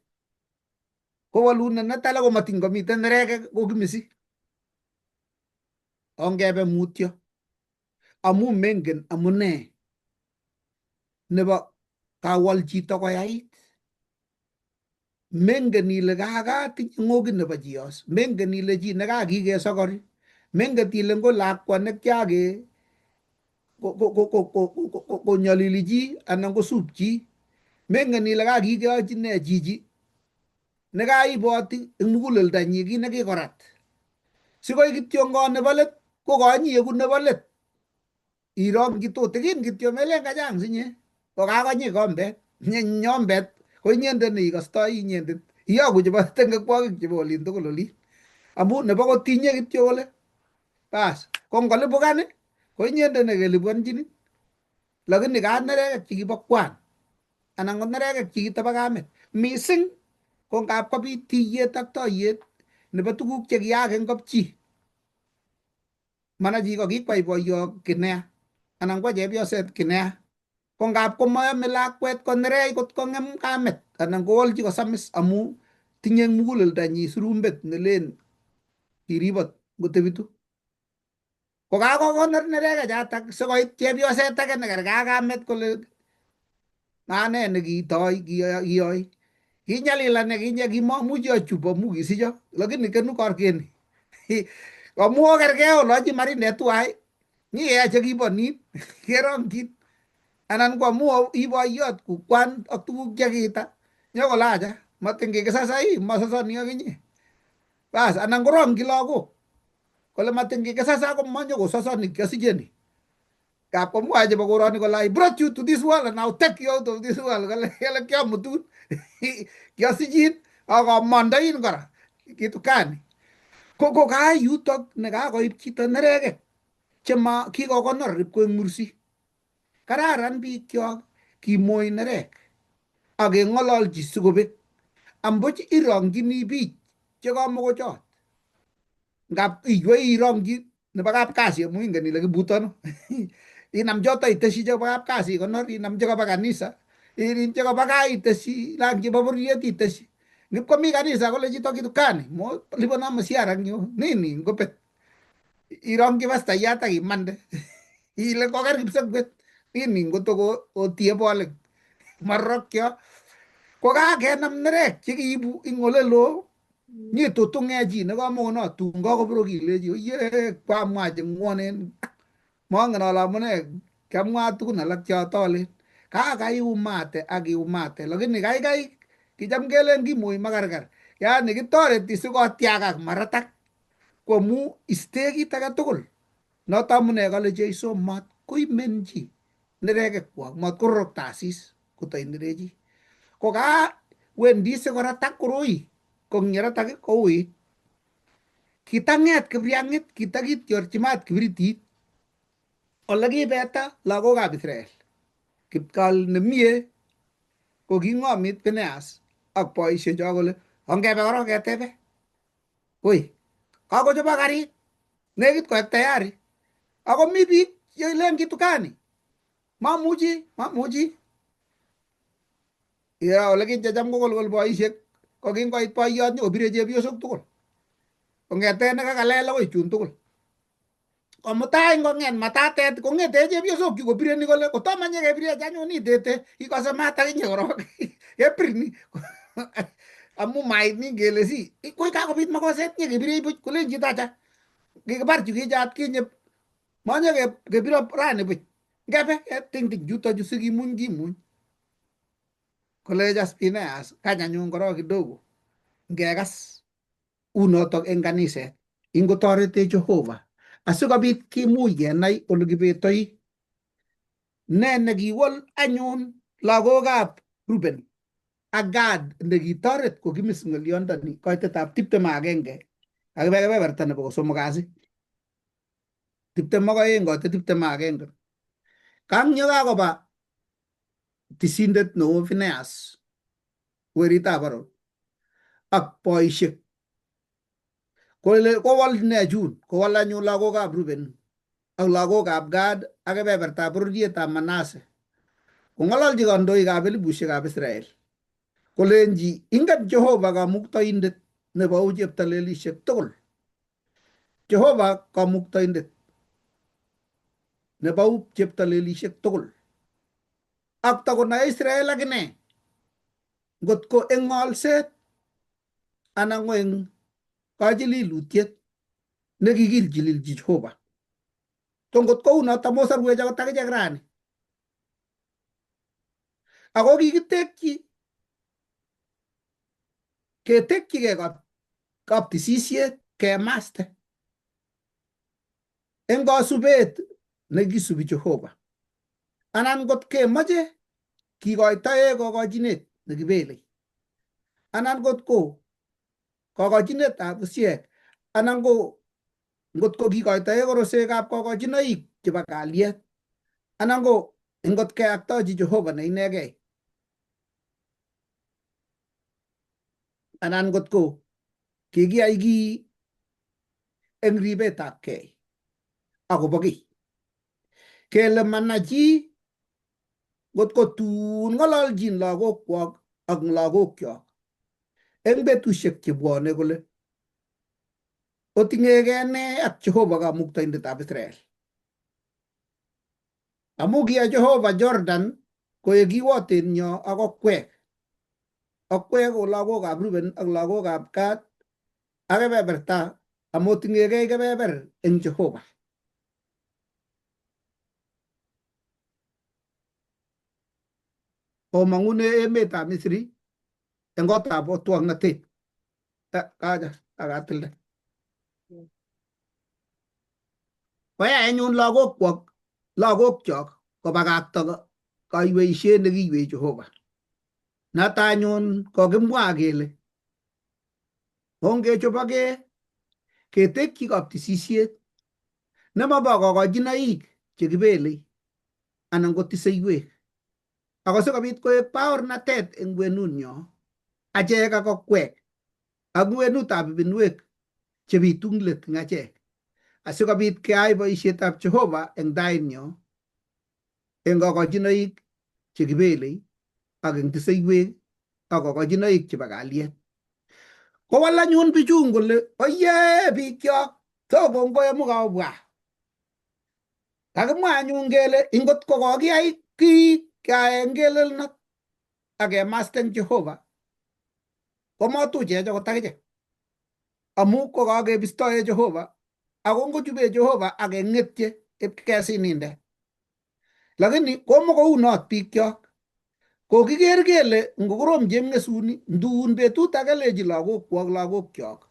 ko wolunet netala komatiny komiten nerekek kokimisi ongebe mutyo amu mengen amune nebo kawal chito koyait mengen ile kakatinye ng'okit nebo chiyos mengen ile chi nekakikesokori menget ile ngo lakwa nekiake konyolili chi anan kosup chi mengen ile kakikeochi nee chichi nekaiboti eng muguleldonyi kit nekikorat sikoi kityongon nebo let ko konyieku nebo let irongchi tutikin kityo melen kachang sinye kokakonyi kombet nyombet ko inyendet neikostoi inyendet iyoku chebo tengekwokik chebo olin tugul olin amu nebo kotinye kityo kole bas ko ngolipukan ko inyendet nekeliponchini lakini ka nerekek chekibo kwan anan ko nerekek chekitabo kamet mising ko ngap kobit tiyet ak toiyet nebo tuguk chekiyaak eng kapchi mana chi kokikwai boiyo kinea anan kwa chepyoset kinea ko ngap komayome lakwet konerech kot kong'em kamet anan kowolchi kosamis amu tinye eng muguleldonyi surumbet nelen kiribot ngotebitu ko kakokonor nerekek chatak sikoit chepyoset age nekerkei ak kamet kole ane nekitoi kiyoi kinyalil ane kinye kimamuchi achup amu kisicho lakini kenu korkeni amu okerkei olochi marindet tuwai nyikeyai chekibo nin kerongchin anan ko amu i boiyot ku kwan ak tuguk chekiita nyokolacha matin kikisasai masasoni akinye bas anan korongchi lagok kole matin kikisasa komanyokosasoni kiasicheni kap komwae chebo koroni kole I brought you to this world and I'll take you out of this world kole kole kiamutun kiasichin ak amondoin kora kitu gani ko ka yutok nekakoib chito nerekek chema kikokonor ipkoek mursik kararan biikyok kimoi nerek ak keng'ololchi sikobek ambuch irongchini biik chekamokochot ngap iywei irongchi nebo kapkasi amu ingen ile kibutono inam choto iteshi chebo kapkasi ikonor inam chekobo kanisa inam chekobo gaa iteshi ilang chebo bororiet iteshi ngipkomi kanisa kole chito kitu gani mo lipona mshahara eng yu nini ngobet irongchi pastayat ak imande ile koker kipsengwet nini ngotoko otie bolik marorokyo ko kakenam nerek chekiibu ing oleloo nyitutunge chi nekamokono tun kakoborok ilechi oye kwamwa chengwonen mongen ale amune kiamwa tugun alak chotolen kakaiumate ak iumate lakini kaikai kicham kelen kimoi makarkar yani kitoreti sikotiakak maratak ko amu iste kit age tugul noto amune kale Jeiso mat koimen chi nerekekwak mat kororokto asis kotoinerechi ko ka wendi sikoratak koroi ko ng yeratak kouit kitang'et kipriang'it kitakityorchi maat kibiritit ole kibeta lagokab Israel kipkal nemie ko king'omit Phineas ak boishecho kole ongebe korok ketebe woi kakochobok karit nekit koek tayari ako mi biik chelen kitu gani mamuchi mamuchi Ya ole kinye cham kokolkol boisiek ko kingoit boiyot nyokobire chepyosok tugul. Kong'eten nekakalel akoi chun tugul. Komutai ngong'et matatet kong'ete chepyosok chu kobire ni kole kotomo nyekebirech anyun itete ikose maat akinye korok kebir ni amu mait ni ngele si koi kakobit makoset nyekebirech buch kolen chito acha kikibar chukiche atkinye manye kebiro rani buch ngebe ketingting chuto chu sikimuny kimuny kolech Phineas kany anyun korok kidogo ngekas unotok eng kaniset ingotoretech Jehova asikobit kimuch kenai ole kibetoi ne nekiwol anyun lagokab Ruben ak Gad nekitoret kokimis ng'olyondoni koitetab 21 kakibe kebeberta nebo kosomok kasi 22 koitet 21 kang kakoba tisindet neo Phineas weritab Aaron ak boisiek kole kowal ne chun kowal anyun lagokab Ruben ak lagokab Gad ak kebebertab bororietab Manase kong'ololchi kandoikab elibushekab Israel kolenji ingen Jehova kamuktaindet nebou cheptalelishek tugul Jehova kamuktaindet nebou cheptalelishek tugul ak takonae Israel akine ngotko eng ng'olset anan ko eng kachililutiet nekikilchililchi Jehova. To ngot kou noto mosorwech akot akichek rani. Ako kikitekchi ketekchigei kaptisisiet kemaste eng kasubet nekisubi Jehova. Anan ngot kemoche kikoitoe kokochinet nekibelei anan ngot ko kokochinetab busiek anan ko ngot ko kikoitoe korosekab kokochinoik chebo kalyet anan ko ngot keyaktochi Jehova ne inegei anan ngot ko kikiyai kiy eng ribetab kei akobo kiy kele mana chi ngot ko tun ng'ololjin lagokwok ak lagokyok eng betusiek chebwone kole oting'egei nee ak Jehova kamuktaindetab Israel. Amu kiyai Jehova Jordan koek kiwotenyo ak okwek. Okwek ko lagokab Ruben ak lagokab Gad ak kebeberta amoting'egei kebeber eng Jehova. Omong'une emetab Misri eng kotab otwoknatet. Kaja akatilde. Koyai anyun lagokwok lagokyok kobakakta kaiweisiet nekiiwei Jehova. Noto anyun kokimwa kele ongechobokee ketekyi kaptisisiet nemobo kokochinoik chekibelei anan ko tiseiwek ako sikobit koek baornatet eng kwenunyo achek ak okwek ak kwenutab ibinwek chebitu eng let eng achek asikobit keai boisietab Jehova eng tainyo eng kokochinoik chekibelei ak eng tiseiwek ak kokochinoik chebo kalyet. Kowal anyun bichun kole oye bikyok to kongoi amu kaobwa. Kakimwa anyun kele ingot ko kokiyai kiy keae ngelelnot ak kemasten Jehova komotuchech akot akichek amu kokakebistoe Jehova ako ngochube Jehova ak keng'etye ipkesininde. Lakini komokounot bikyok. Kokiker kele ngokorom chepng'esuni ndun betut age lechi lagokwok lagokyok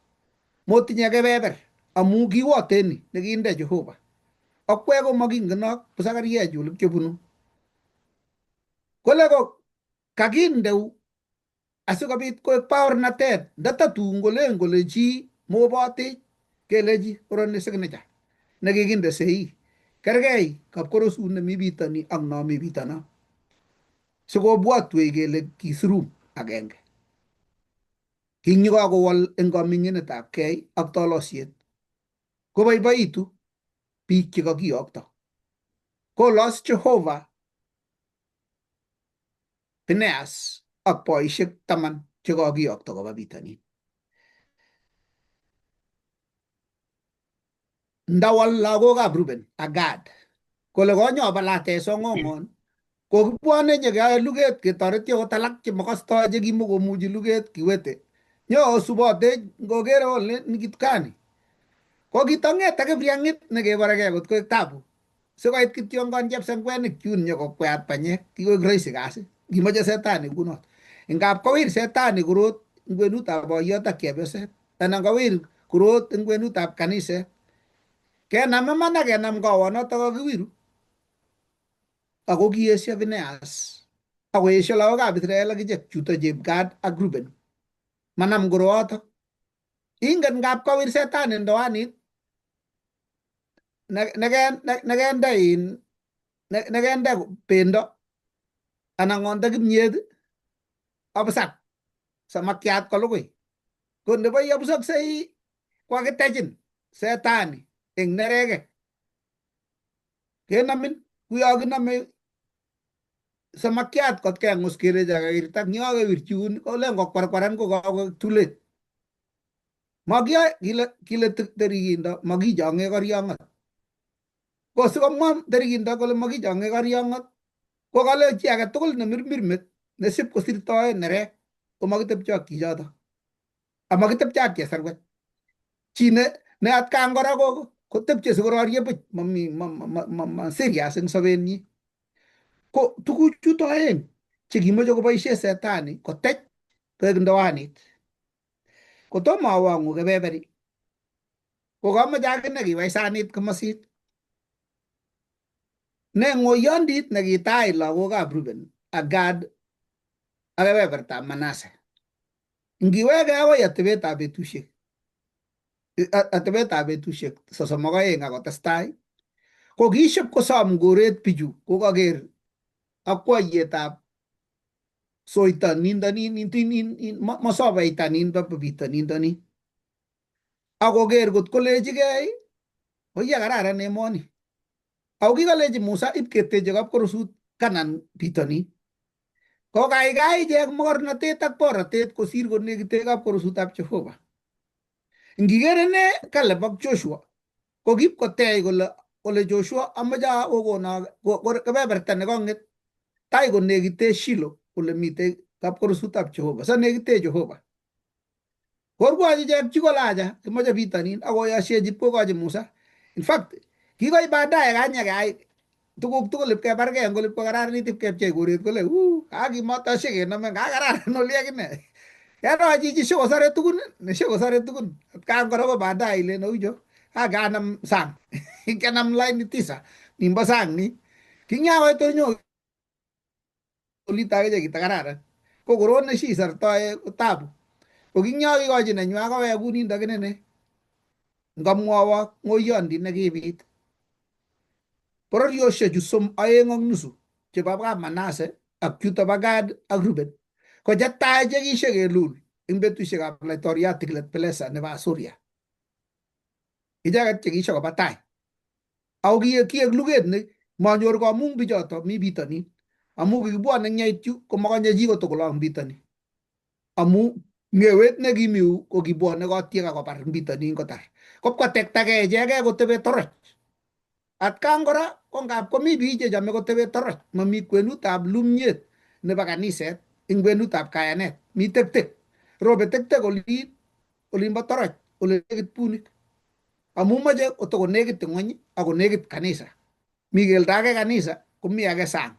motinye kebeber amu kiwoteni nekinde Jehova. Okwek komokingenok busakaryek ole kyobunu. Kole ko kakindeu asikobit koek baornatet ndatatun kolen kole chi mobotech kelechi koroni signature nekikinde sei kergei kapkorosut nemi bitoni ak nomi bitono sikobwotwech kele kisirum agenge kinyikakowol eng kaming'inetab kei ak tolosiet koboiboitu biik chekakiyokto kolos Jehova Phineas Ak boisiek 10 che kokiyokto koba bitonin. Ndawol lagokab Ruben ak Gad kole konyobalate song'ong'on kokibwone nyekeyoe luget ketoreti akot alak chemakostoi chekimokomuchi luget kiwete nyoosubotech ngokere ole ni kitu gani ko kitong'et ak kipriang'it nekeborekei kot koek tabu sikoit kityongon chepsengwenik chun nyokokweat banyek kikoek rahisi kasi kimoche setani kunot ingap kowir setani korot eng kwenutab boiyot ak chepyoset anan kowir korot eng kwenutab kaniset kenam iman ak kenam kowonoto kakiwiru ako kiesio Phineas akoesio lagokab Israel akichek chuto chep Gad ak Ruben manam koroato ingen ngap kowir setani ndoanit nekende in nekende bendo anan konde kimyet abusak samakiat kolugui ko nebo iabusoksei kokakitechin setani eng nerekek kenomin kuyo kinome samakiat kot kengus kelechi akewirta ngyo kewirchi kuni kolen kokwarkwaran ko kakoek too late makiyoe kile kile terikindo makichonge koryongot ko sikomwa terikindo kole makichonge koryongot ko kale chi age tugul nemirmir met nesip kosirtoe nerek komakitepche ak chichoto amakitepche ak chesarwet chi ne ne atkan kora ko kotepche sikororie buch mami ma serious eng sobenyi ko tuguchuto aeng chekimoche koboisie setani kotech koek ndoanit kotomo awong'u kebeberi ko kamoche akine kiwai sanit komosit ne ng'oyondit nekitai lagokab Ruben ak Gad ak kebebertab Manase ngiwege akoi atebetab betusiek atebetab betusiek 32 akotestai ko kiship kosom koret bichu kokaker akwoiyetab soito nindo nin mosobeita nin bo bito nindo nin akoker kot kolechigei oiya kararan emoni ako kikolechi Musa ipketeche kapkorosut Kanan bitonin kokaikai ichek mokornotet ak borotet kosir konekite kapkorusutab Jehova ngiker ine Caleb ak Joshua ko kipkotech kole kole Joshua amoche okono kebeberta nekong'et tai konekite Shilo ole mitei kapkorusutab Jehova so nekite Jehova korwochi ichek chikole acha kimoche bitonin akoyoshechi ipkokochi Musa in fact kikoi baadaye kanyakeyai tuguk tugul ipkebargei eng kole ipkokararanit ipkepchei koret kole uu kakimotoshe kenome kakararan oli akine kero chichi shikosore tugun neshikosore tugun atkan kora ko baadaye ilen oucho kakanam sang kenam laini tisa nimbo sang ni kinyakoit nyo olito akichek kitakararan ko korot neshisortoe ko tabu ko kinyo kikochi nenywa kowekun nindo kinene ngamwowo ng'oyondit nekibit bororioshechu som 2.5 chebo kap Manase ak chuto bo Gad ak Ruben ko chetai chekishekelul eng betusiekab laitoriat Tiglath-Pileser nebo Asuria icheket chekishe koba tai ako kiek luget ne manyor komung bichoto mi bitonin amu kikibwone ng'yait yu komakonye chi kotokolong bitonin amu ng'ewet nekimi yu ko kibwone kotiek akobar eng bitonin kotar kopkotektagei ichegei kotebe toroch atkan kora ko ngap komi biik chechome kotebe toroch mami kwenutab lumyet nebo kaniset eng kwenutab kayanet mi tektek robe tektek olin olimbo toroch ole nekit bunik amu moche kotokonekit ng'wony akonekit kanisa mi keldo age kanisa komi age sang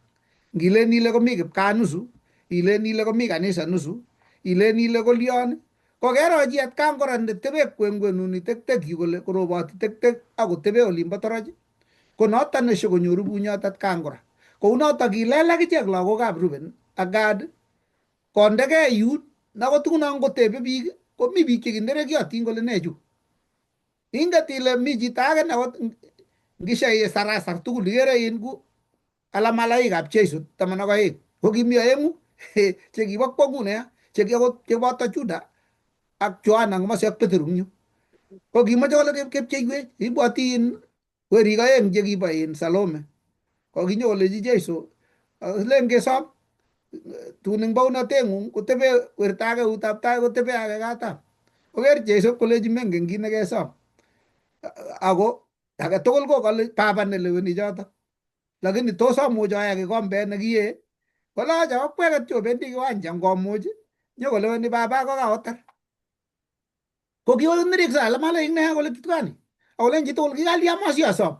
ngilen ile komi kipkaa nusu ilen ile komi kanisa nusu ilen ile kolion ko kero chi atkan kora netebe kwengwenuni tektek yu kole koroboti tektek akotebe olimbo toroch ko noton neshokonyoru bunyot atkan kora kounoto kilel akichek lagokab Ruben ak Gad kondegei yun nakot nguno ngotebe biik komi biik chekinerekyotin kole ne chu inget ile mi chito age nakot ngisha sarasar tugul ikere in ku ala malaikab Jesu 12 ko kimi aeng'u chekibo kwongut nea cheki akot cheboto Juda ak Joana komasi ak Petero eng yu ko kimoche kole kepcheiwech ibwoti in werik aeng chekibo in Salome ko kinyo kolechi Jesu len kesom Tun eng baunateng'ung kotebe werto age eutab tai kotebe age katam. Koker Jesu kolechi mengen kit nekesom. Ako age tugul ko kale baba neleweni choto. Lakini tos amuch ae kikombet nekiyee? Kole acha okwek kityo obendi kiwanja ngomuch nyokoleweni baba kokaotar. Ko kikonerek alamalaik nea kole kitu gani? Akolen chitugul kikalya masiasom.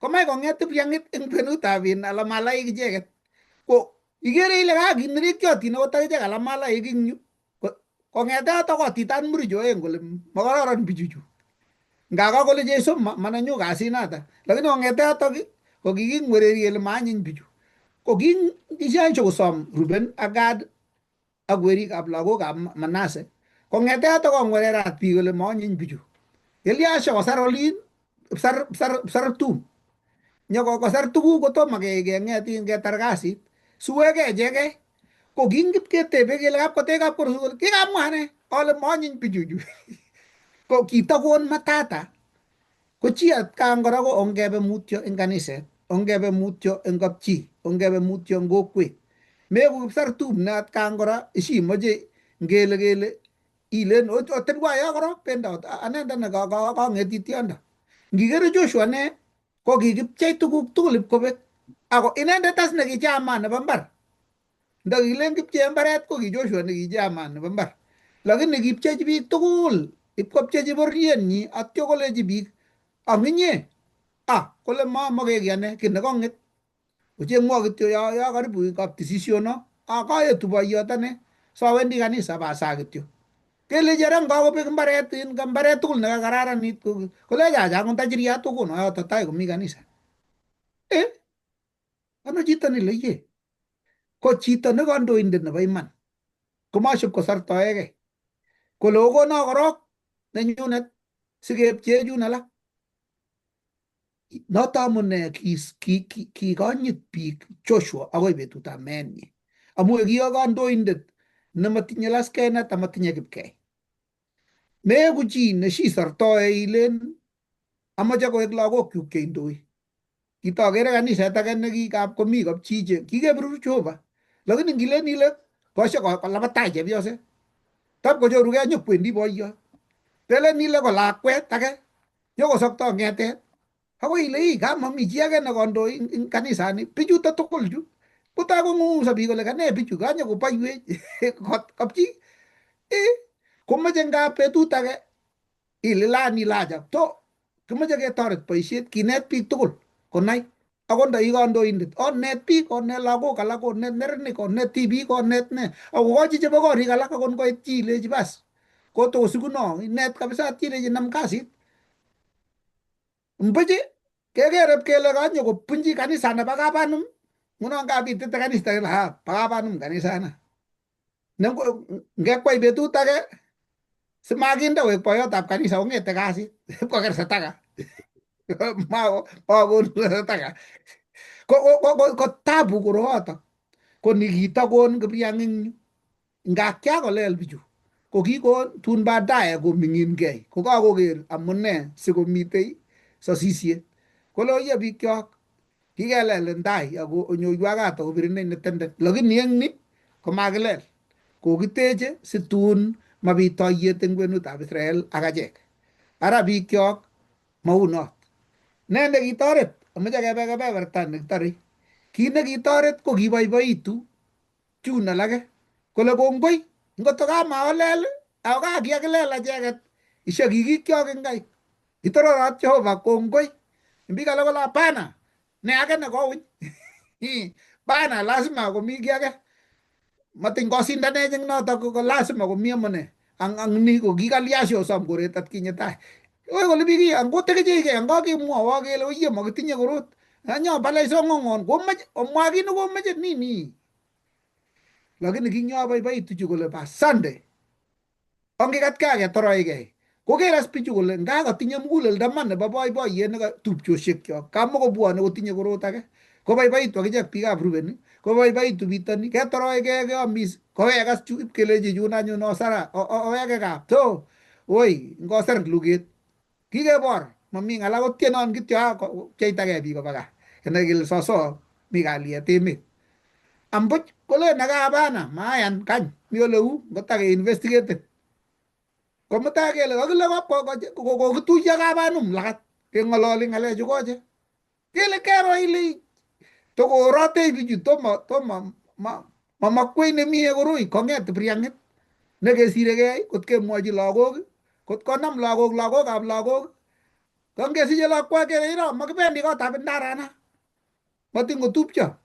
Komach kong'et kipyang'it eng kwenutab in alamalaik icheket. Ko ikere ile kakinerekyotin akot akichek alamalaik eng yu. Kong'ete yoto kotitan muricho oeng kole makororon bichuchu. Ngaka kole Jesu manenyu kasinata. Lakini kong'ete yotok ko kiking'wereri kele maanyiny bichu. Ko kishaisho kosom Ruben ak Gad ak werikab lagokab Manase. Kong'ete yoto kong'wererat biik kole maanyiny bichu. Eliasha kosar olin psar tum. Nyoko kosar tuguk kotomo keng'et ketar kasit. Suwekei ichekei. Ko kingipketebe kele kapkotech kapkorsu kole kikamwa ane ale maanyiny bichuchu. Ko kitokon matata ko chi atkan kora ko ongebe mutyo eng kaniset, ongebe mutyo eng kapchi, ongebe mutyo eng kokwet. Meku kipsartum ne atkan kora isimoche ngele kele ilen otebwa yo korok bendot anendet ne kang'etitiondo. Ngikere Joshua ne ko kikipchei tuguk tugul ipkobek ako inendet as ne ki chairman nebo mbar. Nda kilen kipchee mbaret ko ki Joshua ne ki chairman nebo mbar. Lakini kipchechi biik tugul ipkopchechi bororienyi atyo kolechi biik ang inye ah kole mamoke ki ane kit nekong'et ocheng'wo kityo yo yo karibu kaptisisiono ah kaetu boiyot ane sowendi kanisa basa kityo. Kelechi ara ngakobek mbaret in mbaret tugul nekakararanit kolechi acha angot tajiriat kokono yoto tai komi kanisa. Eh ano chito nile iye? Ko chito ne kandoindet nebo iman komasip kosartoegei. Kole okono korok nenyunet sikepchechun alak. Noto amune kikonyit biik Joshua akoi betutab meenyi. Amu kiyo kandoindet nemotinye laskenet amatinye kipkei. Meeku chi neshisortoe ilen amache koek lagokyuk cheindoi. Kitokere kaniset age nekikap komi kapchi che kikebirur Jehova. Lakini ngilen ile koshe kolabat tai chepyoset. Tab kochorugei nyokwendi boiyot. Telen ile ko lakwet age nyokosokto ng'etet. Akoi ile ii kamami chi age nekondoi eng kanisani bichuto tugul chu kotai kong'ung'uso biik kole kane bichu kanyokoboiwech kapchi komoche ngap betut age ililani laja to kimoche ketoret boisiet kinet biik tugul konai akot nda ii kandoindet onet biik onet lagok alak onet neranik onet tibik onet ne akokochi chebo korik alak akot ngoit chi ilechi bas kotokosikuno inet kabisa chi ilechi nam kasit. Mbuch kekere kele kanyokobunchi kanisa nebo kapanum nguno ngapitite kanisa kele ha pa kapanum kanisana. Ngekwai betut age simakinde koek boyotab kanisa kong'ete kasit koker sataka. Makonu sataka. Ko tabu koroyoto. Ko nikitokon Kipryang eng yu. Nga kiakolel bichu ko kikon tun baadaye koming'inkei kokakoker amune sikomitei sosisiet. Kole oye bikyok kikelel en tai ako onyoiwa kat akobirinech netenden. Lakini eng ni komakilel. Kokiteche situn mabit toiyet eng kwenutab Israel ak achek. Ara bikyok maunot. Ne nekitoret? Amoche kebe kebeberta nekitorei. Kit nekitoret ko kiboiboitu chun alake. Kole kongoi ngotko kamaolel ako kakiakilel acheket ishe kikikyok eng kai. Kitororot Jehova kongoi. Biik alak kole hapana ne age nekowiny. Bana lazima komi kiy age. Matiny kosindanech eng notok ko lazima komi amune. Ang ni ko kikalya siosom koret atkinye tai. Oi kole biik angotekechekei angokemwowo kele oye mokitinye korot. Anyo balai song'ong'on komoche omwa kit nekomoche nini. Lakini kinyoboiboitu chu kole asante. Ongikatkei aketoroikei. Koker as bichu kole nga katinye muguleldo man nebo boiboiyet ne tupchosiekyok. Kamakobwone kotinye korot age. Koboiboitu akichek biikab Ruben, koboiboitu bitoni, ketoroikei keamis, kowek as chu ipkelechi chun anyun osara oweke kaa. So, woi, ngoser luget. Kikebor, mami ng'al akot tienon kityo pcheitagei biik koba gaa. Kenai kele soso mi kalyet emet. Ambuch Kolen ake hapana, mayan kany mi oleu ngotake investigate. Komutai kele kakile kokituiyo kapanum lakat keng'ololi ng'alechu koche. Kele kero ile tokorotech bichu tomo tomo mamakwei nemie koroi kong'et priang'it nekesirekei kot kemwochi lagok kot konam lagok lagokab lagok kongesiche lakwet kele iro makibendi kotab ndarana matin kotupcho.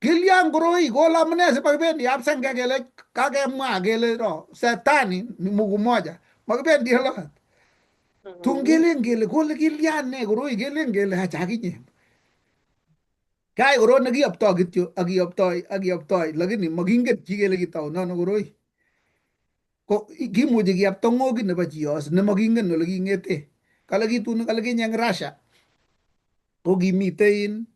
Kilyan koroi kole amune simakibendi kapsenge kele kakemwa kele ro setani ni Mungu moja makibendi olot. Tun kelen kele kole kilyan ne koroi kelen kele acha akinye. Kai koroi nekiyoptoi kityo ak kiyoptoi ak kiyoptoi lakini makingen chi kele kitaunen ano koroi. Ko kimuchi kiyapta ng'okit nebo chiyos nemakingen ole king'ete. Kale kitun kale kinye eng Russia ko kimitei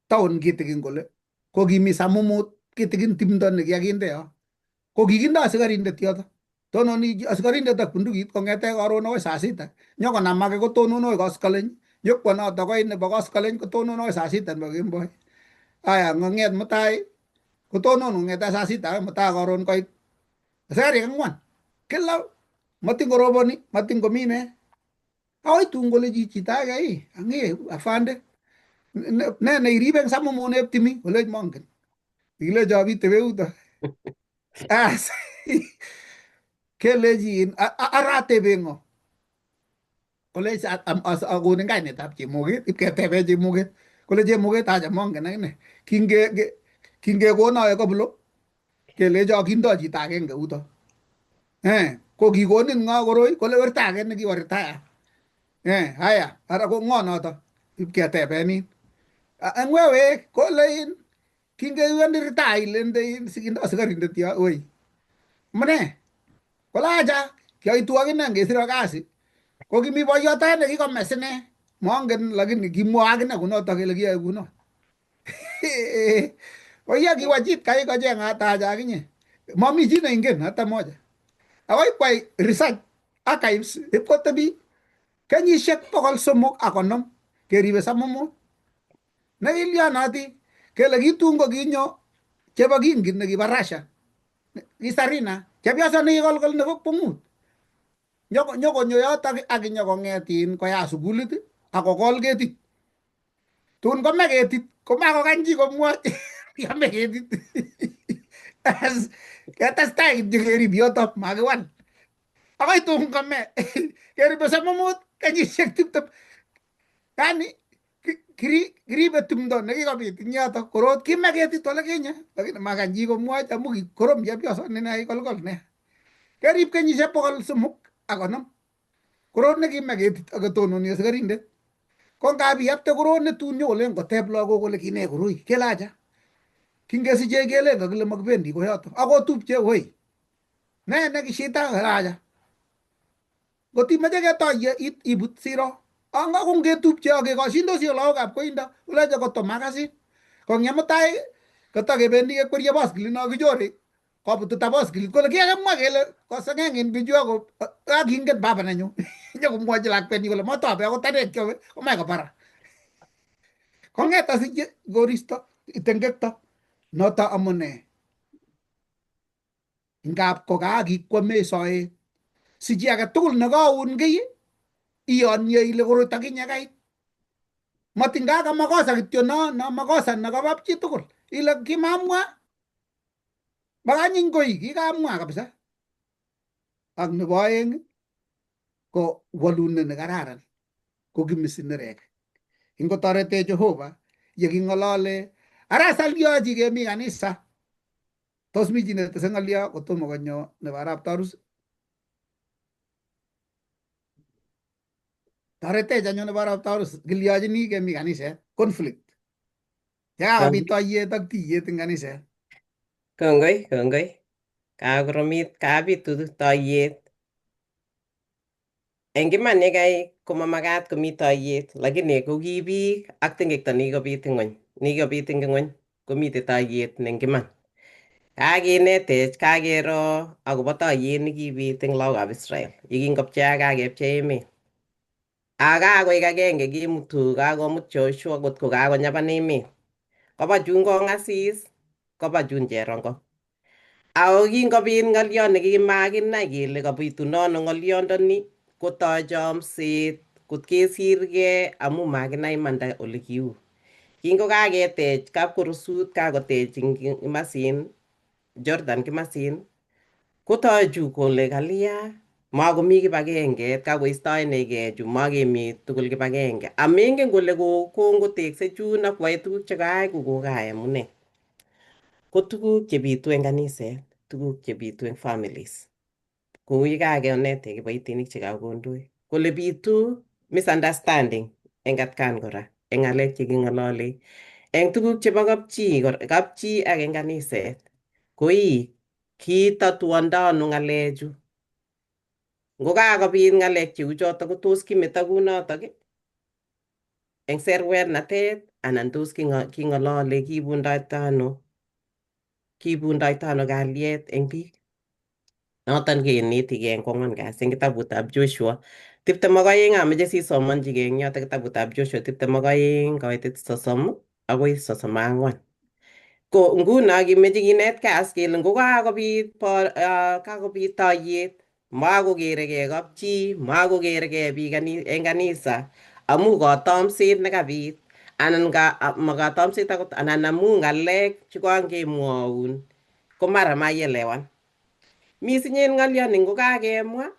town kitikin kole ko kimi samumut kitikin timdo nekikakinde yo. Ko kikindo asikarindet yoto. Tononi asikarindet ak bundukit kong'ete karon akoi saa sita. Nyokonam ake kotonon akoi koskoleny. Nyokwo noto koit nebo koskoleny kotonon akoi saa sita nebo kemboi. Aya ngong'et mutai kotonon kong'ete saa sita akoi mutai karon koit asikarik ang'wan. Kila matin koroboni matin komi ne. Akoi tun kole chi chito age ii ang'e afande ne neiribe eng samumunep timi kolech mongen. Kilecho bitebe yuto. As kelechi aratebe ng'o? Kolech akonin kainetab Chemoget ipketebe Chemoget. Kole Chemoget acha mongen akine. Kinge kingekono koplo kelecho kindo chito agenge yuto. Eh, ko kikonin ng'o koroi? Kole werto age nekiwo retire. Eh, haya, ara ko ng'o noto? Ipketebenin. Eng wewe kole in kingewendi retire ilende in sikindo asikarindet yo woi. Amune? Kole acha kiaitu akine ngesiro kasi. Ko kimi boiyot age nekikome sine. Mongen lakini kimwoe akine kunoto kele kiyoe kuno. Oya kiwachit kai kocheng'at acha akinye. Mami chi neingen hata moja. Akoi kwai research archives ipkotebi kenyisiek 350 keribe samumut. Nekilyanati kele kitun ko kinyo chebo kingit nekibo Russia. Kisarina chepyoso nekikolkol nebo kwong'ut. Nyokonyo yotok ak inyokong'et in koyat sukulit ak kokol ketit. Tun kome ketit komakokany chi komwochi kame ketit. Ketestai kityo kerib yotok makiwal. Akoi tun kome keribe samumut kenyisiek 20. Yani kiribe tumdo nekikobit eng yotok korot kime ketit ole kinye lakini makany chi komwoch amu kikorom chepyoso ne kikolkol nea. Kerib kenyisiek 350. Korot nekime ketit akotononi asikarindet. Ko ngap iyapte korot netun nyokolen koteb lagok kole kine koroi kele acha. Kingesichech kelen kakile makibendi koyoto akotupche woi. Ne nekishita kele acha. Ngot imoche ketoye ibut siro. Anga ko ngetupche ak kekoshindosi ak lagokab koindo kolecho koto makasin. Kong'em mutai kotokebendi kekwerie baskilit no kichore kobutita baskilit kole kikakimwa kele koseng'eng'in bichu ako akingen baba nenyu. Nyokomwochi lakwenyi kole motobe akot ane kiome komach kobara. Kong'et asich koristo itengekto noto amune. Ngap ko kakikwomech soet. Si chi age tugul nekaun kiy iyonye ile koroito kinye kait. Matin kaka makosa kityo no no makosa nekaba chitugul. Ile kimamwa makanyiny koi kikamwa kabisa. Ak nebo aeng ko walunet nekararan ko kimisi nerek. Ingotoretech Jehova yeking'olole ara salyochi kemi kanisa. Tos mi chi netese ng'olyo kotomo konyo nebo arap Tarus? Toretech anyun nebo arap Tarus kilyochini kemi kaniset conflict. Yekakobit toiyet ak tiyet eng kaniset. Kongoi, kongoi. Kakoromit, kabitu toiyet. Eng iman yekai komamakat komi toiyet, lakini ko ki biik ak tengekto nekikobit eng ng'ony, nekikobit eng ng'ony komitei toiyet neng iman. Kakinetech, kakero akobo toiyet nekibit eng lagokab Israel yekingopcheak kakepchei emet. Ak kakoik agenge kimutu kakomut Joshua kot ko kakonyapan emet. Koba chun kong'asis Koba chun Cherongo. Ako kingobit ng'olyon nekimakinai kele kabituno ano ng'olyondoni kotoi chomset kot kesirgei amu makinai imanda ole kiu. Kingokaketech kapkorosut kakotech eng kimasin Jordan kimasin kotoi chu kole kalya makomi kibagenge kakoistoenegei chu makemi tugul kibagenge amengen kole kongotekse chun ak kwae tuguk chekayai ko kokayai amune. Ko tuguk chebitu eng kaniset, tuguk chebitu eng families. Kou yekakonetech kiboitinik chekakondoi kole bitu misunderstanding eng atkan kora eng ng'alek cheking'olole eng tuguk chebo kapchi kapchi ak eng kaniset. Koi kitatuondo ano ng'alechu? Ngokakobit ng'alek cheu chotok ko tos kimeto kunotok eng serwernatet anan tos king'olole kibundoito ano kibundoito ano kalyet eng biik? Noton kenetigei eng kwang'wan kasi eng kitabutab Joshua 22 ameche sisomonchigei eng yoto kitabutab Joshua 22 koitit 30 akoi 34. Ko nguno kimeche kinetkei as kele ngokakobit kakobit toiyet makokerekei kapchi makokerekei biik eng kanisa amu katomset nekabit anan ma katomset akot anan amu ng'alek chekangemwoun ko mara maielewan. Mising en ng'olyoni ngokakemwa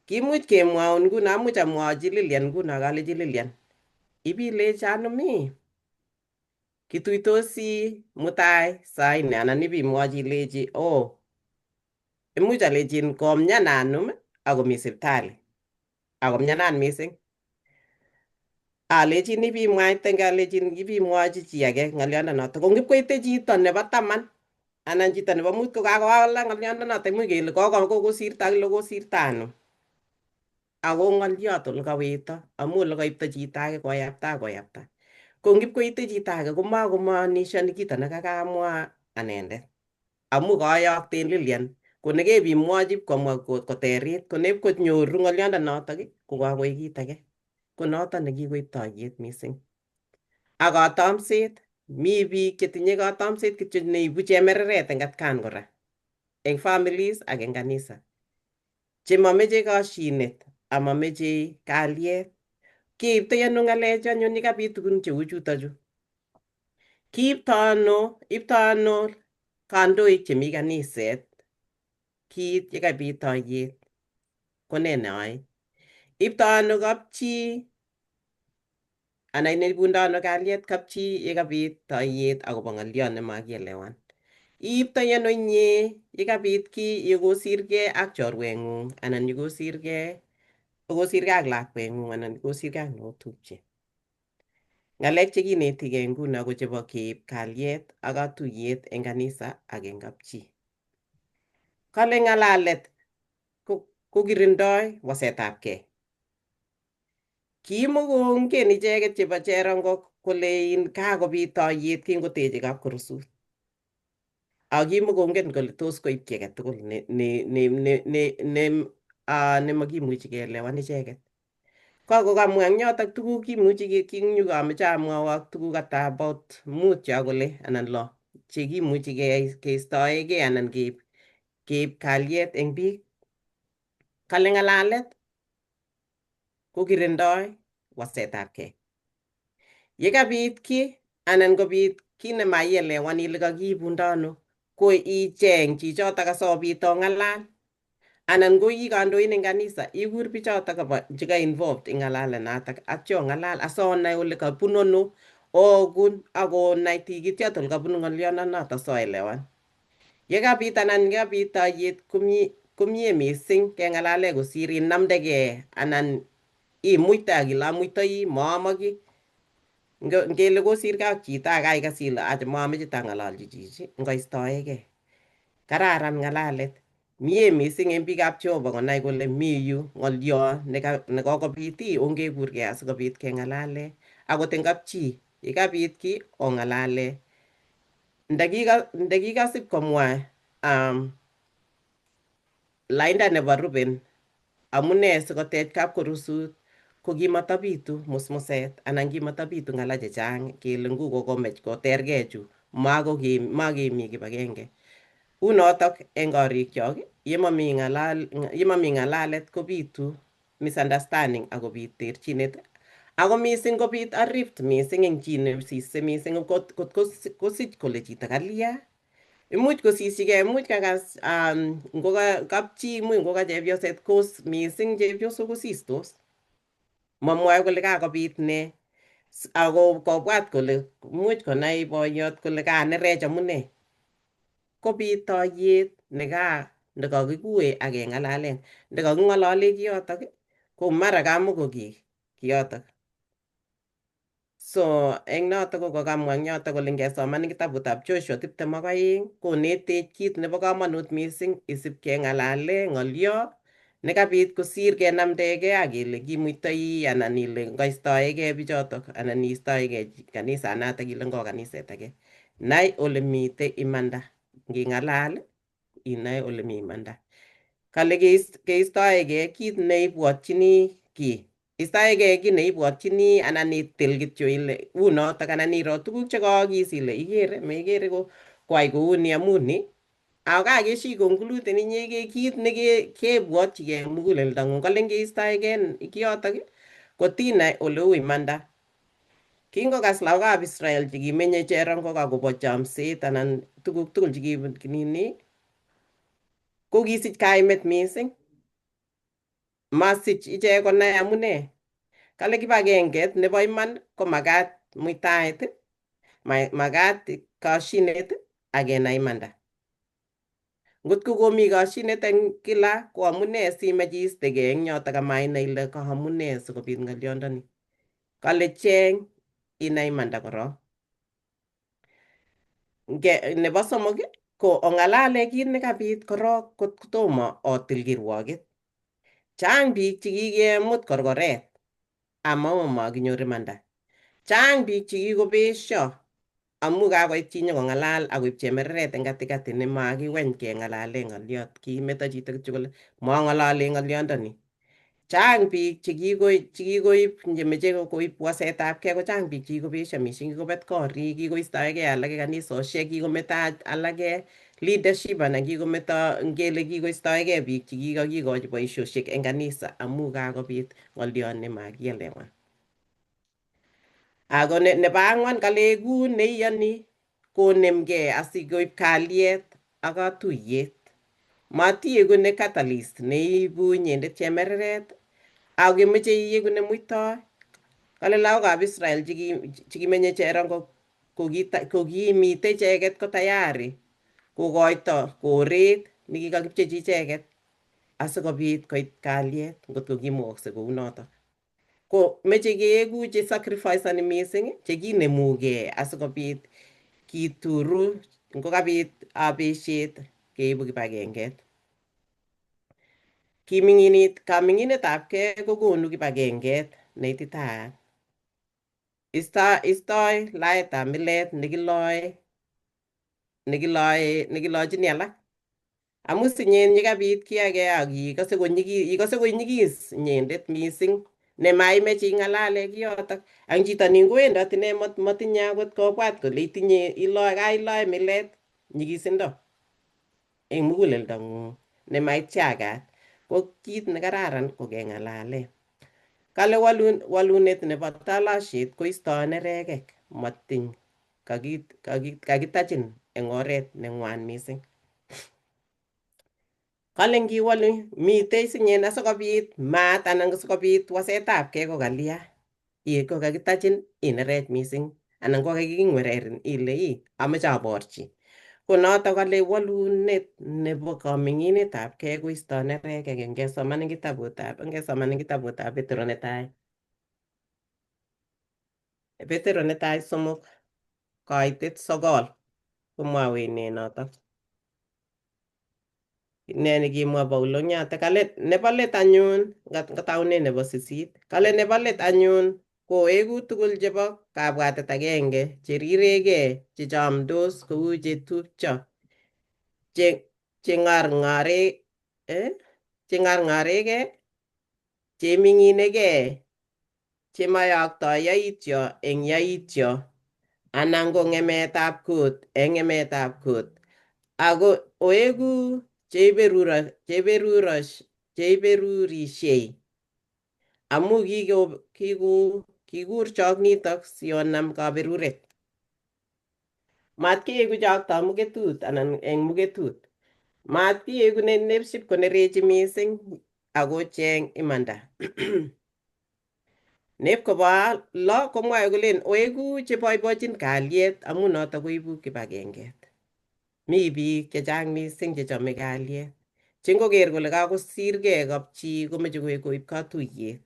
kimuch kemwoun nguno amuch amwochi Lilian nguno kalechi Lilian ibilechi anum ii kituitosi mutai saini anan ibimwochi ilechi oh imuch alechin komyan anum akomi sipitali akomyanan mising. Alechin ibimwaite alechin ibimwochi chi age ng'oliondonoto ko ngipkoite chito nebo taman anan chito nebo mut ko kakowalak ng'oliondonoto imuch kele kokosirto ak kile kosirto anum. Ako ng'oliot ole kawito amu ole kaipto chito age koyapta ak koyapta. Ko ngipkoite chito age komakomaanishani kito nekakamwa anendet amu kayokten Lilian ko nekebimwochi ipkomwa koterit ko nepkonyoru ng'oliondonotok ko kakoik kit age. Ko noton nekikoib toiyet mising. Ak katomset, mi biik chetinye katomset kityo neibu chemereret eng atkan kora eng families ak eng kanisa chemameche koshinet amameche kalyet. Keiptoi ano ng'alechu anyun yekabit tugun cheu chutochu? Kiipto ano, ipto ano kandoik chemi kaniset kiit yekabit toiyet? Ko nee neoe? Ipto ano kapchi anan ibundo ano kalyet kapchi yekabit toiyet akobo ng'oliot nemakielewan? Iiptoi ano inye yekabit kiy yekosirgei ak chorweng'ung anan yekosirgei yekosirgei ak lakweng'ung anan yekosirgei ak neotupche? Ng'alek chekinetigei nguno ko chebo keib kalyet ak katuyet eng kanisa ak eng kapchi. Kale ng'alalet kokirindoi wasetabgei. Kimukongen icheket chebo Cherongo kole in kakobit toiyet kingoteche kapkorosut. Ak kimukongen kole tos koib kiy age tugul ne makimuchi keelewan icheket. Kakokamwa eng yotok tuguk kimuchi kinyu kameche amwowok tuguk ata about mut yo kole anan lo chekimuchi keistoegei anan keib kalyet eng biik. Kale ng'alalet kokirindoi wasetabgei. Yekabit kiy anan kobit kiy nemaielewan ile kakiibundo ano ko icheng chichotok asikobit ong'alal anan ko ii kandoin eng kanisa ikur bichotok cheka involved eng ng'alalenatak atya ong'alal asonai ole kabunu ano okun akonai tikityot ole kabunu ng'oliondonotok soelewan. Yekabit anan yekabit toiyet komie mising keng'alale kosir inamdegei anan imuite ak ile amuitoi maamoki ngele kosirgei ak chito age aikas ile acha mameche tang'alalchi chichi ngoistoegei. Kararan ng'alalet. Mie mising eng biikab Jehova konai kole mi yu ng'olyo nekokobit ii ongekurgei asikobit keng'alale akot eng kapchi yekabit kiy ong'alale. Ndakikasip komwa lainda nebo Ruben amune sikotech kapkorusut ko kimatabitu musmuset anan kimatabitu ng'ala chechang kele nguko komech kotergei chu Makemi kibagenge. Unotok eng korikyok yemomi ng'alal yemomi ng'alalet kobitu misunderstanding akobit terchinet ako mising kobit arift mising eng chi nesise mising kot kosich kole chito kalya. Imuch kosisyigei, imuch kakas ngoka kapchi, imuch ngoka chepyoset kos mising chepyosok kosistos. Mamwoe kole kakobit nee ako kobwat kole imuch konai boyot kole kanerech amune. Kobit toiyet neka nekakikue ak keng'alalen. Ndakaking'olole kiyotok ko mara kamoko kiyotok. So eng notok ko kokamwa eng yotok kole ngesoman eng kitabutab Joshua 22 konetech kit nebo komonut mising isip keng'alale ng'olyo nekabit kosir kenamdegei ak kele kimuitoi anan ile ngoistoegei bichotok anan istoegei kanisanatak ile ngo kaniset age. Nai ole mitei imanda. Nging'alal inoe ole mi imanda. Kale keistoegei kit neibwotyini ki. Istoegei kit neibwotyini anan itil kityo ile unotok anan iro tuguk chekaakis ile ikere mekere ko kwai kouni amun ni ako kakeshi concluden inyegei kit nekebwotyigei eng muguleldong'ung. Kale ngeistoegei kiyotok kotinai oleu imanda. Kingokas lagokab Israel chekimenye cherongo akobo chomset anan tuguk tugul chekinini kokisich kaimet mising. Masich ichek konai amune. Kale kibagenget nebo iman ko makat muitaet, makat kashinet ak kenai imanda. Ngot ko komi kashinet eng kila ko amune simach iistegei eng yotok amainai ile ka amune sikobit ng'olyondoni. Kale cheng inai imanda korok. Nebo somok ko ong'alale kit nekabit korok kot kotomo otil kirwoket. Chang biik chekikemut korkoret ama makinyor imanda. Chang biik chekikobesyo amu kakoit chi nyokong'alal akoib chemereret eng katikati nemakiweny keng'alale ng'olyot. Kimeto chito kityo kole mong'olole ng'olyondoni. Chang biik chekikoib chemeche koib wasetabgei ko chang biik chekikobesyo mising, kikobet korik, kikoistoegei alake kanisosiek, kikometo alake leadership anan kikometo ngele kikoistoegei biik chekikakikochi boisiosiek eng kanisa amu kakobit ng'olyot nemakielewan. Ako nebo ang'wan kaleku neiyoni konemgei asikoib kalyet ak katuiyet. Matieku ne catalyst neibu inyendet chemereret ak imoche ieku nemuitoi. Kale lagokab Israel chekimenye cherongo kokimite icheket ko tayari kokoito koret nekikakipchechi icheket asikobit koit kalyet ngot ko kimukokse kounotok. Ko meche keeku che sacrificani mising chekinemugei asikobit kituru ngokabit abeshet keibu kibagenget. Kiming'init kaming'inetabgei kokonu kibagenget neititaat. Istoi laetab milet nekilochini alak. Amu sinyen yekabit kiy age ak ikose ikose konyigis inyendet mising nemaimach ing'alale kiyotok. Ang chito nin kowendot ine motinye akot kobwat kole itinye iloe kailoe milet nyigisindo eng muguleldong'ung nemaityagat. Ko kit nekararan ko keng'alalen. Kale walunet nebo talasiet koistoi neregek matiny kakitachin eng oret neng'wan mising. Kale ngiwalu mitei sinyen asikobit maat anan sikobit wasetabgei ko kalya. Ko kakitachin inerech mising anan ko kakingwererin ile ii amoche aborchi. Ko notok kale walunet nebo kaming'inetabgei koistoi neregek ngesoman eng kitabutab Petero netai. Petero netai 3 kaitet 9 komwawech nee notok. Ne nekimwa Paulo eng yotok kale nebo let anyun kataune nebo 8 kale nebo let anyun koeku tugul chebo kabwatet agenge cheriregei chechamdos kou chetupcho chengarng'aregei cheming'inegei chemoyoktoi yaityo eng yaityo Anan ko ng'emetab kot eng ng'emetab kot. Ako oeku cheiberurishei amu kikurchok nitok sionam kaberuret. Matkeeku chokto muketut anan eng muketut. Matkeeku ne ship konerechi mising akocheng imanda. Nep kobo lo komwae kolen oeku cheboibochin kalyet amu notok koibu kibagenget. Mi biik chechang mising chechome kalyet. Che ngoker kole kakosirgei kapchi komeche koib katuiyet.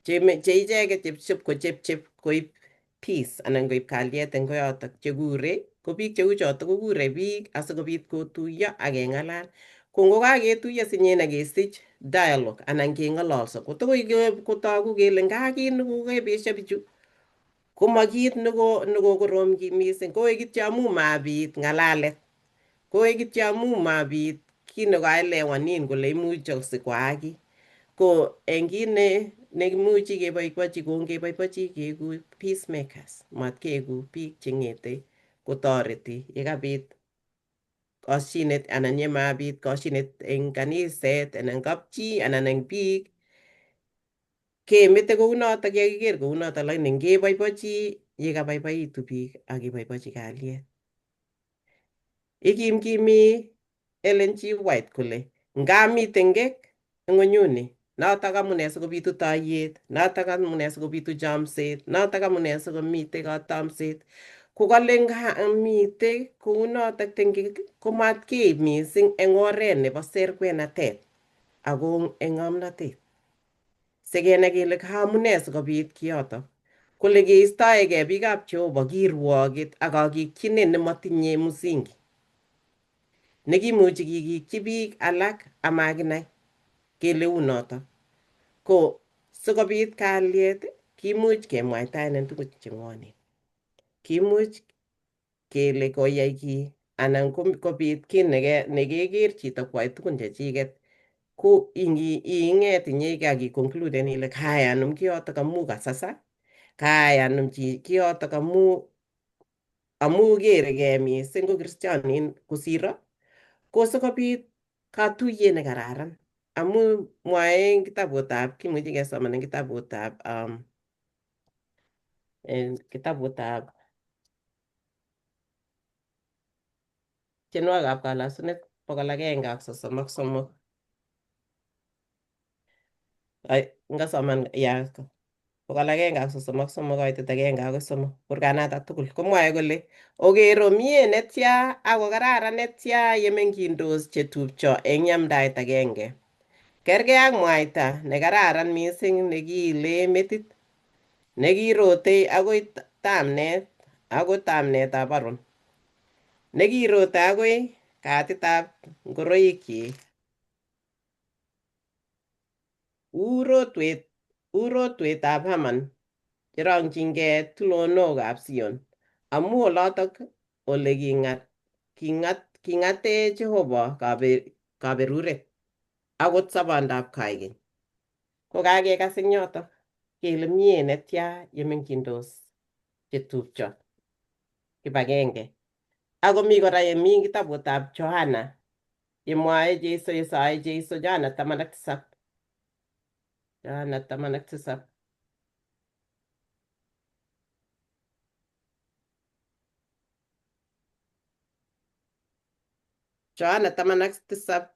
Che icheket che kochepchep koib peace anan koib kalyet eng koyotok chekure ko biik cheu chotok kokure biik asikobit kotuiyo ak keng'alal. Ko ngokaketuiyo sinyene kesich dialogue anan keng'ololso kotokoi kotogu kele nga kit nekokebesho bichu koma kit nekokorom mising koek kityo amu mabit ng'alalet koek kityo amu mabit kit nekaelewanin kole imuch sikwaak kiy. Ko eng kit nekimuchi keboibochi ko ngeboibochi keeku peacemakers matkeeku biik cheng'ete kotoreti yekabit koshinet anan yemabit koshinet eng kaniset anan kapchi anan eng biik kemete kounotok yekiker kounotok lakini ngeboibochi yekabaibaitu biik ak keboibochi kalyet. Ikimkimi Ellen G. White kole ngami tengek ng'wenyuni notok amune sikobitu toiyet notok amune sikobitu chomset notok amune sikomite katomset ko kale ngamite kounotok tengek komatkeib mising eng oret nebo serkwenatet ako eng ng'omnotet sikenai kele kaamune sikobit kiyotok kole keistoegei biikab Jehova kirwoket ak kakikyinet nemotinye msingi nekimuchi kikikyi biik alak amakinai kele unotok. Ko sikobit kalyet kimuch kemwaitaenen tuguk cheng'wonen. Kimuch kele koyai kiy anan kobit kiy nekeker chito koyai tugun chechiket ko ing'et inyegei ak iconcluden ile kayanum kiyotok amu kasasa, kayanum kiyotok amu kerekei mising ko kristianin kosiro ko sikobit katuiyet nekararan amu mwae eng kitabutab kimuchi kesoman eng kitabutab kitabutab tienwogikab kalosunet 133. Ngasoman ya 133 koitet 1 akoi 3 kurganatak tugul komwoe kole okero mie netya ako kararan netya yemeng'yindos chetupcho eng yamdaet agenge. Kerkei ak mwaita nekararan mising nekiile metit nekirotei akoi tamnet akoi tamnetab Aron nekirote akoi katitab ngoroikyik. U rotwetab Haman cherongchingei tulonokab Sion amu olotok ole king'ate Jehova kaberuret akot sobondab koikeny. Ko kakekas eng yotok kele mie netya yemeng'yindos chetupcho kibagenge. Ako mi kora yemi kitabutab Johana yemwoe Jesu yesoe Jesu Johana 17. Johana 17. Johana 17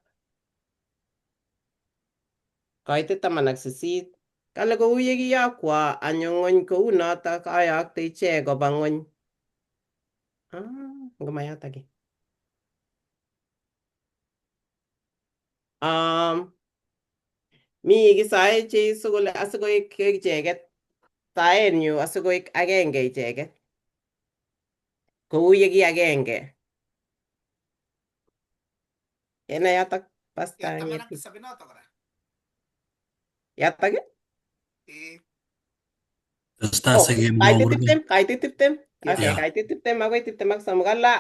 koitet 18 kale kou ye kiyokwo anyo ng'wony kou notok ayokte ichek koba ng'wony. Ngomayotok. Mi kisoe Jesu kole asikoik icheket saenyu asikoik agenge icheket kou ye ki agenge. Kenai yotok pasta Ya taman ak ng'etik. tisab inotok kora. Yotok? Tesetai Oh, sikemwou kaitit kurget. 20, kaitit 20. Okay, kaitit 23. Kala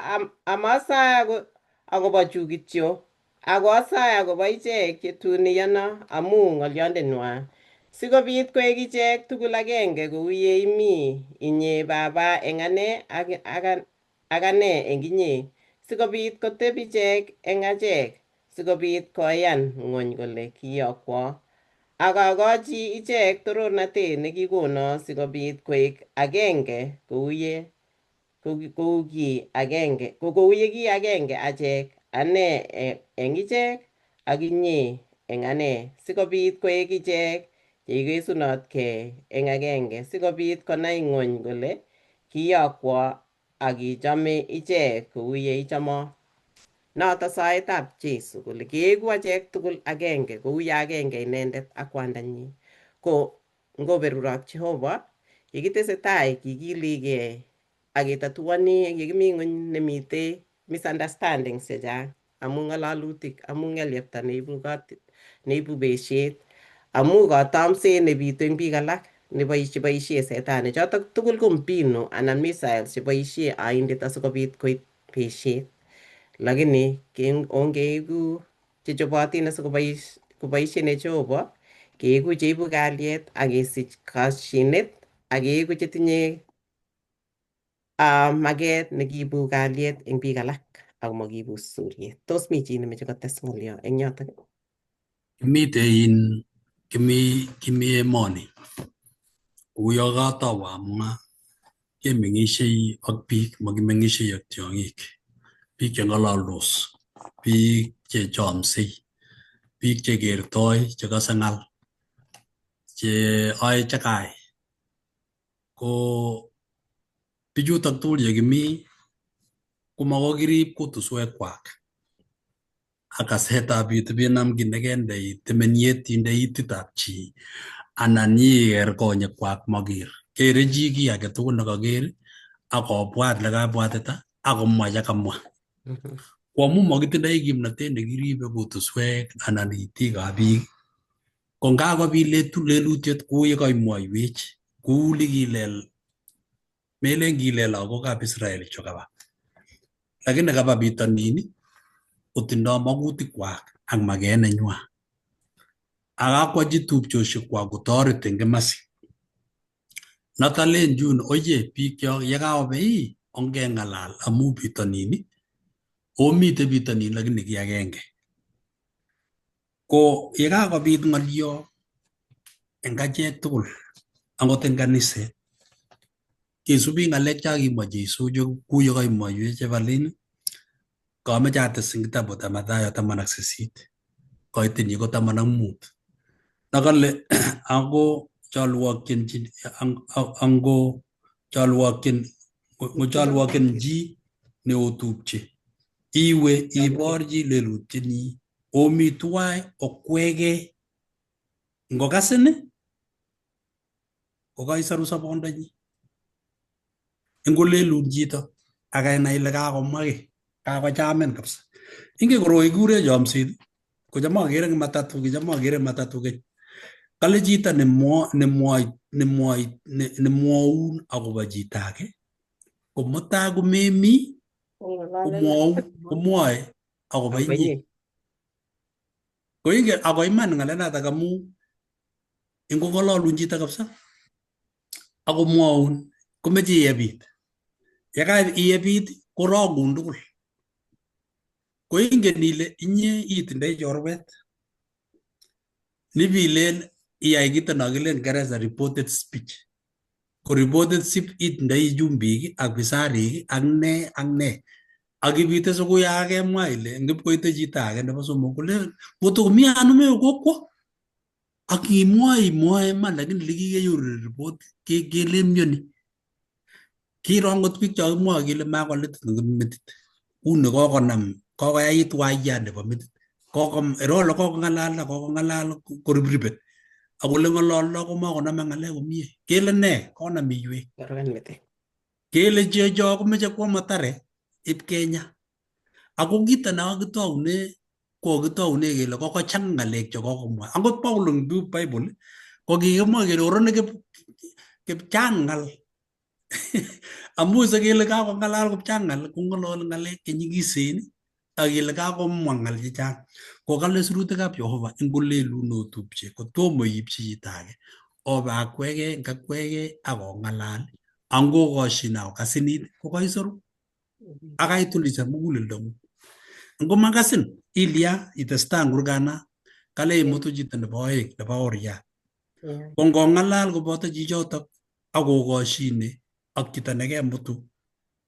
amasae akobo chu kityo, ako asae akobo ichek chetun iyona amu ng'olyondenywa Sikobit koek ichek tugul agenge kou ye imi inye Baba eng ane ak ane eng inye. Sikobit koteb ichek eng achek, sikobit koyan ng'wony kole kiyokwo. Ak akochi ichek torornatet nekikono sikobit koek agenge kou ye kou ki agenge kou ye ki agenge achek ane eng ichek ak inye eng ane sikobit koek ichek cheikesunotkei eng agenge sikobit konai ng'wony kole kiyokwo ak ichome ichek kou ye ichomo. Noto saetab Jesu kole kiegu achek tugul agenge kou ye agenge inendet ak kwandanyi. Ko ngoberurok Jehova yekitesetai kikiligei ak ketatuani yekimi ng'weny nemitei misunderstandings chechang amu ng'alalutik amu ng'elyepta neibu neibu besiet amu katamset nebitu eng biik alak cheboisie setani chotok tugul ko mbinu anan missiles cheboisie aindet asikobit koit besiet lakini ongeeku chechobotin asikoboisien Jehova keeku cheibu kalyet ak kesich kashinet ak keeku chetinye maket nekiibu kalyet eng biik alak ak makiibu suriet. Tos mi chi nemeche kotes ng'olyo eng yotok? Kimite in kimi emoni kou katou amwa kemeng'ishei ak biik makimeng'ishei ak tiong'ik biik cheng'ololdos biik chechomsei biik chekertoi chekose ng'al che oe chekai ko bichutok tugul yekimi komakokirib kutuswekwak ak kasetab ibinam kiy nekende temeniet inde ititab chi anan iker konyekwak maker kere chi kiy agetugul nekaker akobwat lekabwatita akomwa chekamwa ko amu makitindoi kimnatet nekiribe kutuswek anan itikab biik ko ngakobit lelutiet kou yekaimwoiwech kou likilel melen kilel lagokab Israel chu kaba lakini kaba bitonin kotindoi makutikwak ak maket nenywa ak akwachi tupchoshekwak kotoret eng kimasi noto len jun oye bikyok yekaobe ii ongeng'alal amu bitonin omite bitonin lakini ki agenge ko yekakobit ng'olyo eng achek tugul akot eng kaniset kesubi ng'alek chakimwa Jesu kou yekaimwoiwech Evelyn kameche ates eng kitabutab Mathayo 18 koitenyi ko 15 nakale ako cholwokyin ango cholwokyin ngocholwokyin chi neotupche iwe iborchi lelutienyi omi tuwai okwegei ngokasin kokaisoru sobondonyi ngolelun chito akenai ile kakomwa kiy kakochamin kabisa ingen koroi kikure chomset kocham akere eng matatu kicham akere matatu keny kale chito nemwoun akobo chito age ko mutai komemi komwou komwoe akobo inye ko ingen ako iman ng'alenotok amu ingong'ololun chito kabisa akomwoun komeche iyebit yekaiyebit korogun tugul ko ingen ile inye itindoi chorwet nibilen iyai kito nokilen Kingereza reported speech ko reported speech itindoi chumbik ak bisarik ak ne ak ne ak ibite sikuya kemwa ile ngipkoite chito age nebo somok kole kotokomi anum kokwo ak imwoe imwoe iman lakini likikenyoru report kelen mioni kiro angot biik chokimwoe kele makolitit metit uni kokonam kokoyait wayat nebo metit iro ole kokong'alal kokong'alal koripripet ak ole ng'ololdo komakonome ng'alek komie kele ne konam iywek kele checho komeche kwo Mathare ipkenya ako kito ne kakitoune kokitoune kele kokochang ng'alek chekokomwa akot Paul eng Bible ko kikimwa kele oroni kipchang ng'al amu sikele kakong'alal kopchang ng'al kong'ololi ng'alek chenyikisen Ak ile kakomwa ng'al chechang. Kokale sirutikab Jehova eng olelun otupche kotomo iipchi chito age. Obe akwege ngakwege ak ong'alal angokoshin akokasinit kokaisoru ak kaitulisan muguleldong'ung. Ngomakasin ilya itestai eng kurgana kale imutu chito nebo oeng nebo oriat. Ko ngong'alal koboto chichotok ak kokoshine ak chito nekemutu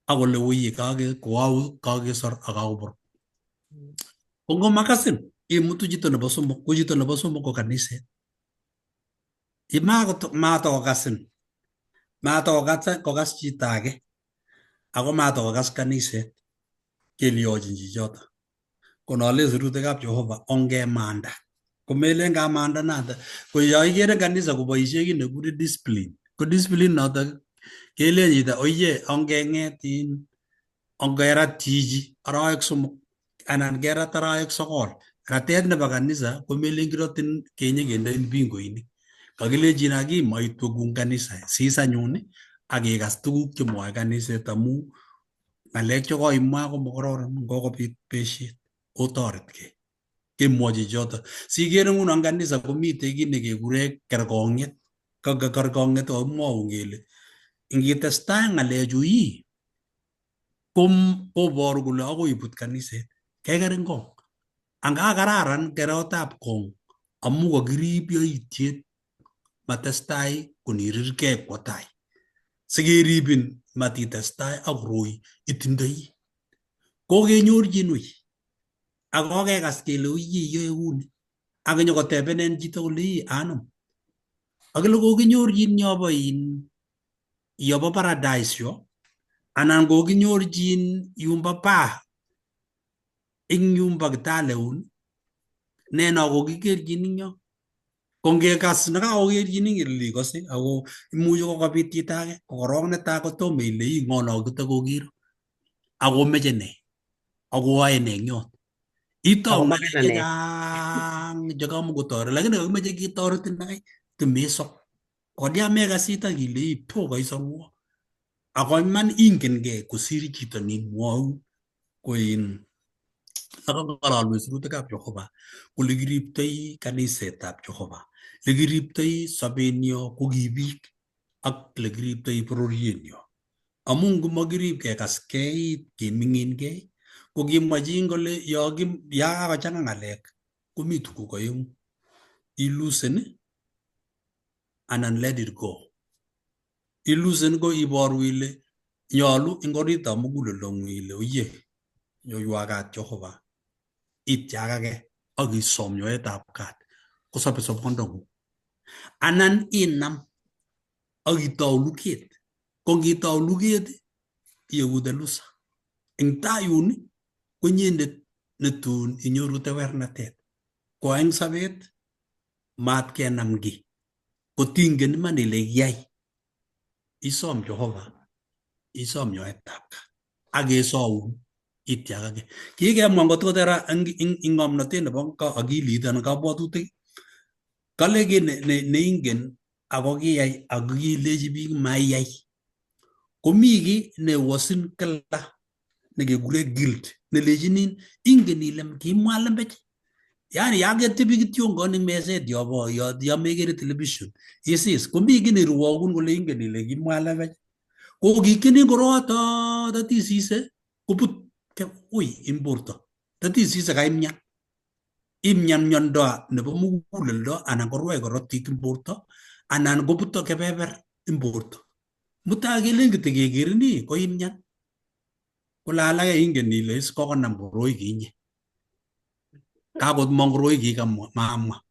ak kole oye koau kakesor ak kakobor. Ko ngomakasin imutu chito nebo somok, ko chito nebo somok ko kaniset. Matokokasin, matokokas chito age ako matokokas kaniset kelyochin chichoto. Konolen sirutikab Jehova ongemanda. Komelen kamanda nata. Ko yo ikere kanisa koboishe kit nekikure discipline. Ko discipline notok kelen chito oye ongeng'et in ongerat chichi arawek 3 anan kerat arawek 9. Ratet nebo kanisa komelen kirotin kenyekendein pingoinik. Kakilechin aki maitwekun kanisa sis anyun ak ikas tuguk chemwoe kaniset amu ng'alek chekoimwa komokororon ngokobit beshet otoretkei. Kemwochi choto. Sikere nguno kanisa komitei kit nekekure kerkong'et. Kerkong'et kokimwoun kele ingitestai ng'alechu ii koboru kole akoi ibut kaniset. Keker eng kong. Anga kararan kerotab kong amu kakirib yoityet matestai konirirgei kwo tai. Sikeribin matitestai ak koroi itindoi. Kokenyorchin wei. Ak kokekas kele oye iyoe kuni. Ak nyokotebenen chito kole ii anum. Akile kokinyorchin yobo in yobo paradise yo anan kokinyorchin yumbo baa ing yumbo Kitale un neno kokikerchin ing yo. Ko ngekas nekakokerchin ing ile ikose ako imuchi kokabit chito age ko korok netai kotomo ile ii ng'o no kitokokiro akomeche nee akoae nee eng yot. Itou ng'alek chechang chekamukotoret lakini kakimeche ketoretin akai timesop. Kolya mekas chito ile ii po kaisorwo. Ako iman ingenkei kosir chito nimwoun ko in akang'alalwech sirutikab Jehova kole kiriptoi kanisetab Jehova, lekiriptoi sobenyo ko ki biik ak lekiriptoi bororienyo. Amu ngomokirib kekaskei keming'inkei ko kimwa chi kole yo kakochang'a ng'alek komi tuguk oeng'u ilusen anan let it go. Ilusen ko iboru ile nyolu eng oritab muguleldong'ung ile oye nyoiwa kat Jehova ityakake ak isom nyoetab kat kosobe sobondong'ung. Anan inam ak itou luket. Ko ngitou luket ieku the loser. Eng tai yun ko inyendet netun inyoru tewernatet. Ko eng sobet mat kenam kiy. Kotingen iman ile kiyai isom Jehova isom nyoetab kat ak kesoun ityakake. Kikemwa ngot ko eng ng'omnotet nebo akilit anan kabwatutik kale kiy neingen ako kiyai ako kilechi biik maiyai. Komi kiy newosin kila nekekure guilt nelechinin ingen ile kimwa lembech. Yani ya ketebi kityongon eng meset yobo yo mekere television isis komi kiy nerwokun kole ingen ile kimwa lembech. Ko kikinin koroto tatisise kobut ui eng borto. Tatisise kaimyan. Imyan miondo nebo muguleldo anan korwai korotik eng borto anan kobuto kebeber eng borto. Mutai kelen kityo kekerin ii ko imyan. Kole alake ingen ile is kokonam koroi kinye. Kakomong koroi kikamwa mamwa.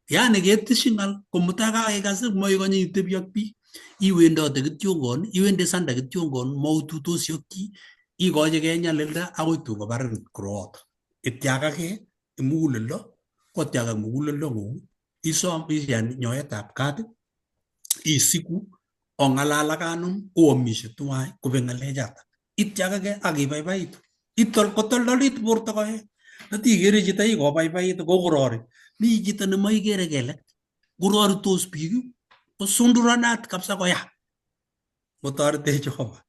Yani keteshin ng'al ko mutai kakekas moikonye itebi ak biik. Iwendote kityongon, iwendi sanda kityongon, maututosi ak chi, ikochigei nyalilda akoi tun kobarin korooto. Ityakake muguleldo, kotyakak muguleldo ng'ung, isom iyan nyoetab kat, isiku, ong'alal ak anum, oamishe tuwai, kobek ng'alechatak. Ityakake ak ibaibaitu. Itol kotoldolit borto koet. Tatikere chito ii kobaibait kokorori. Mi chito nemoikere kelek. Kororitos biik kosunduranat kabisa koya. Kotoretech Jehova.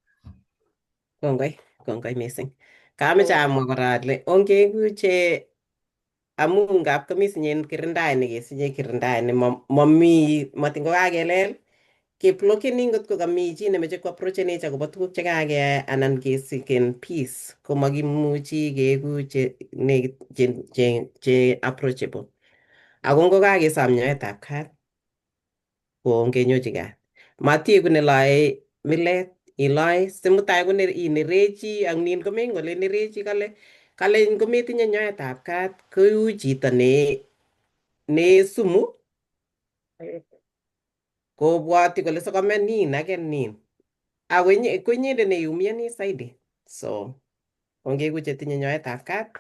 Kongoi, kongoi mising. Kameche amwa kora ale ongeku che amu ngap komi sinyen kirindaet nekesinye kirindaet ne momi matin kokakelel keblokeni ngot ko kami chi nemeche koapprochenech akobo tuguk chekakeyai anan kesiken peace komakimuchi keeku che nekit che approachable. Ako ngokakesom nyoetab kat ko ongenyochi kat. Matieku neloe milet iloe simutai ko inerechi ak nin komengen kole inerechi kale kale ngometinye nyoetab kat kou chito ne ne sumu kobwoti kole sikome nin ake nin ako ko inyendet neiumiani zaidi. So ongeku chetinye nyoetab kat